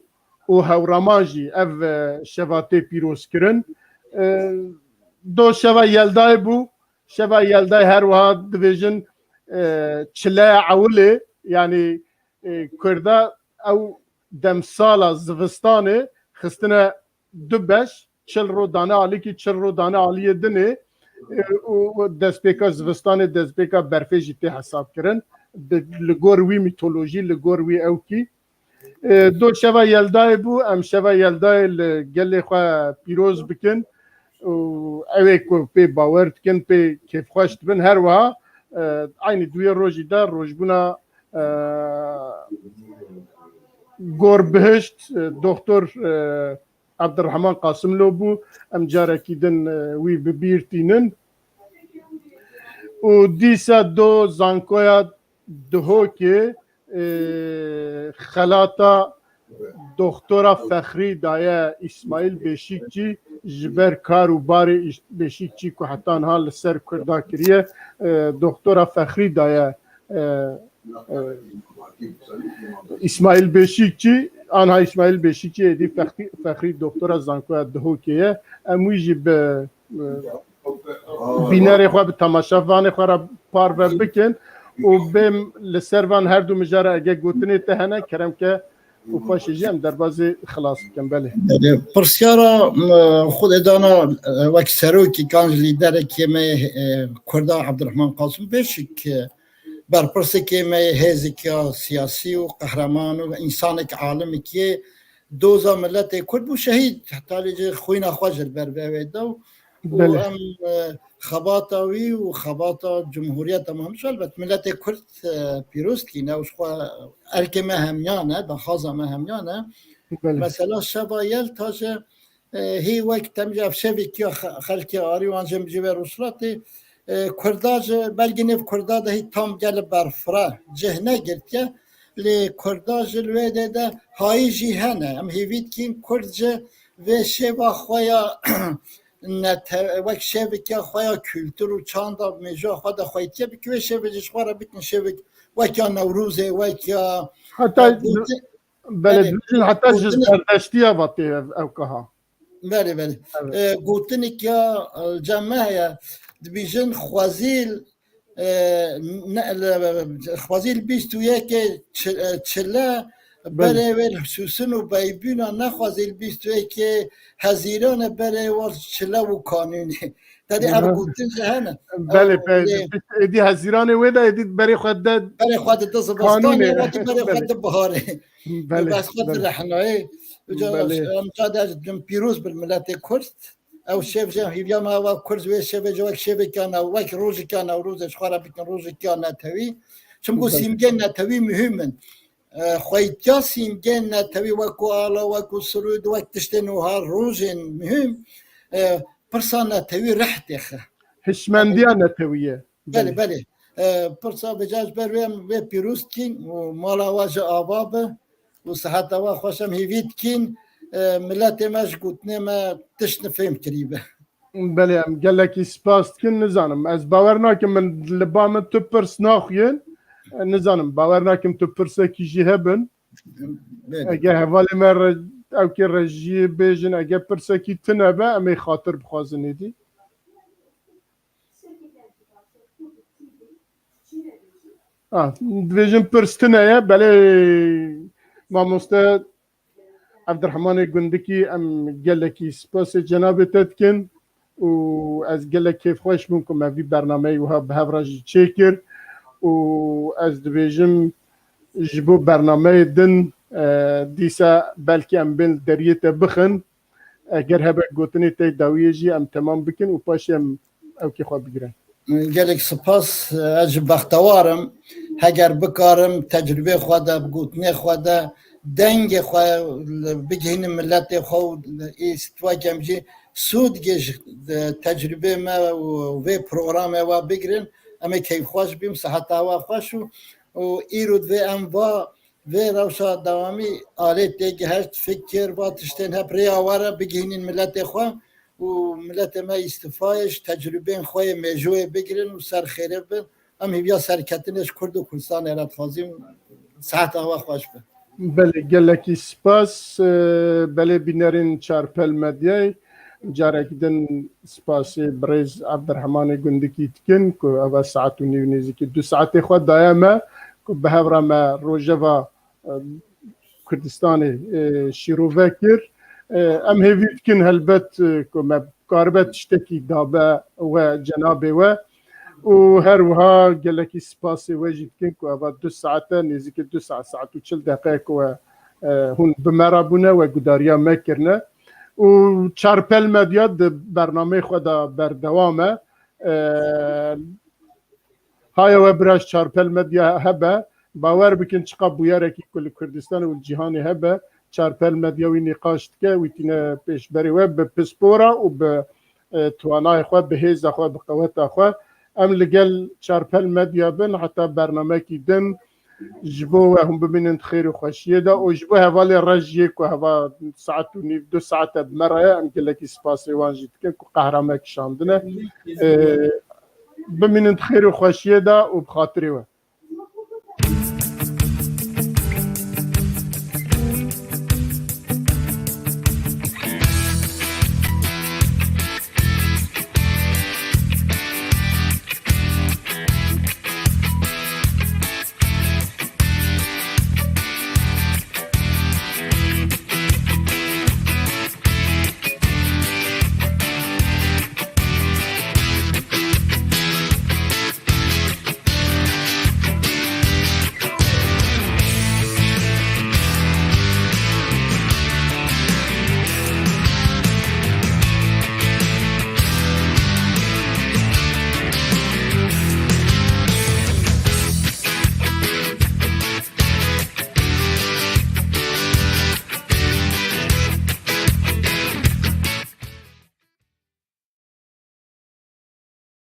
û Hewraman jî ev, e, şeva tê pîrozkirin. E, do şeva Yeldayê bû. Şeva Yeldayê her wiha dibêjin, e, çileya ewilê, yani, e, Kurda ew demsala zivistanê xistine du beş, çil ro dane alîkî, çil ro dane aliyê dinê, e, û, û destpêka zivistanê, destpêka berfê jî tê hesab kirin. Di, li gor wî mîtolojî, li gor wî ewkî. E, do şeva Yeldayê bû, em şeva Yeldayê li gelê xwe pîroz bikin û ew ê ku pê bawer dikin, pê kêfxweş dibin. Her wiha, e, eynî duyê rojî de rojbûna, e, Gor Bihişt, e, Doktor, e, Abdurrahman Qasimlo bû. Em carekî din, e, wî bi bîr tînin. Û dîsa do zankoya Duhokê, e, xelata Doktora Fexrî daye Îsmaîl Beşîkçî, ji ber kar û barê Îs-, Beşîkçî ku heta niha li ser Kurda kiriye, e, Doktora Fexrî daye, e, e, Îsmaîl Beşîkçî, anha Îsmaîl Beşîkçî êdî Fexrî, Fexrî Doktora Zankoya Duhokê ye. Em wî jî bi, e, bînerê xwe, bi temaşevanê xwe re parve bikin û bêm li ser van her du mijara, ege gotinê te hene, kerem ke, û paşê jî em derbazê xilas bikin. Belê. Pirsyara, e, xwedê dana, e, wek serokî kan ji lîderekê me, e, Kurda Abdurrahman Qasim Beşik, e, berpirsekê me yê hêzekî ya siyasî û qehreman û însanek alimekî yê doza miletê Kurd bû şehîd. Heta lê ji xwîna xwe ji li ber vê wê da û Belê. em, e, xebata wî û xebata Cumhuriyeta me hemû elbet miletê Kurd, e, pîroz dikîne û ji xwe erkê me hemiyan e, daxwaza me hemiyan e. Belê. Mesela şeva Yelta jî, e, hê wek temî ev şevekî ya xe-, xelkê arî wan jî em ji vê rûslatê, e, Kurda ji belkî nêv Kurda de hê tam gel berfira cih negirtiye. Lê Kurda ji li wê dê de hayî jî hene. Em hêvî dikîn Kurd ji vê şêva xwe ya nete-, wek şevekî ya xwe ya kultur û çanda mêjoya xwe de xweytiye bike wê şevê ji xwe re bikin şevek wek ya Newrozê, wek ya Heta belê dibêjin heta ji zerdeştiya ve tê ev, ew kaha. Belê, belê. Evet. E, gotinek ya, e, cem me heye. Dibêjin xwezîl, e, ne, le, xwezîl bîst û yekê çi-, e, çile Belê. Berê wê sûsin û beybîna nexwezîl bîst û yekê hezîran e berê wal çile û kanûnê. Tedî ev gotin jî hene. Belê, belê. Êdî hezîranê wê de êdî berê xwe de berê xwe de di zivistanê, wekî berê xwe de biharê. Belê, bes xwe direhnaye. Uca em ca de ez didim pîroz bin miletê Kurd. Ew şev jî hîviya me ew e Kurd wê şevê jî wek şevekî ya New-, wek rojekî ya Newrozê ji xwe re bikin rojekî ya netewî. Çimku sîmgên netewî muhîm in. E, xweytiya sîmgên netewî wekû ala, wekû sirûd, wek tiştên wiha rojên muhîm, e, pirsa netewî rih têxe. Hişmendiya netewî ye. Belê, belê. E, pirsa vêca ji ber wê em wê pîroz dikîn û mala we ji ava be û siheta we xweş em hêvî dikîn, e, miletê me ji gotinê me tişt fêm kirî be. Belê, em gelekî spas dikin. Nizanim, ez bawer nakim min li ba min tu pirs naxuyin. Nizanim, bawer nakim tu pirsekî jî hebin. Belê. Eger hevalê me re-, ew kê rejiyê bêjin, eger pirsekî tune be, em ê xatir bixwazin êdî. Ah, dibêjin pirs tune ye, belê mamoste Evdirhemanê Gundikî, em gelekî spasê cenabê te dikin û ez gelek kêfxweş bûm ku me vî bernameyê wiha bi hev re jî çêkir û ez dibêjim ji bo bernameyê din, e, dîsa belkî em bên deriyê te bixin. Eger hebe gotinê te dawiyê jî em temam bikin û paşê em ewkê xwe bigirin. Gelek spas, ez ji bextewar im. Heger bikarim tecrûbê xwe de, bi gotinê xwe de, dengê xwe bigihînim miletê xwe û ê stûwek em jî sûd gê ji tecrûbê me û vê programê we bigirin, em ê keyfxweş bîm, siheta we xweş û, û îro divê em va vê rewşa dewamî alê têgihişt, fikir, va tiştên hep rêya we re bigihînîn miletê xwe û miletê me îstîfayê ji tecrûbên xwe yê mêjûyê bigirin û ser xêrê bin. Em hêviya serketinê ji Kurd û Kurdistanê re dixwazîn. Seheta we xweş be. Belê, gelekî spas. Belê, bînerên Çarpel Medyayê, carek din spasê birêz Evdirhemanê Gundikî dikin ku ev e saet û nîv, nêzîkî du saetê xwe daye me ku bi hev re me rojeva, e, Kurdistanê, e, şîrove kir. E, em hêvî dikin helbet, e, ku me karibe tiştekî dabe we cenabê we. Û her wiha gelekî spasê we jî dikin ku eva du saet e, nêzîkî du saet, saet û çil deqe ku we, e, hûn bi me re bûne, we gudariya me kirine. Û Çarpel Medya di bernameyê xwe de berdewam e. E, Haya we bira ji Çarpel Medya hebe, bawer bikin çiqa bûyerekî ku li Kurdistan û li cîhanê hebe, Çarpel Medya wî nîqaş dike, wî tîne pêşberê we bi pispora û bi, e, twanayê xwe, bi hêza xwe, bi qeweta xwe. Em li gel Çarpel Medya bin heta bernamekî din ji bo we hûn bimînin di xêr û xweşiyê de û ji bo hevalê rejiyê ku heva saet û nîv, du saet e bi me re ye, em gelekî spasê wan jî dikin ku qehra me kişandine. E, Bimînin di xêr û xweşiyê de û bi xatirê we.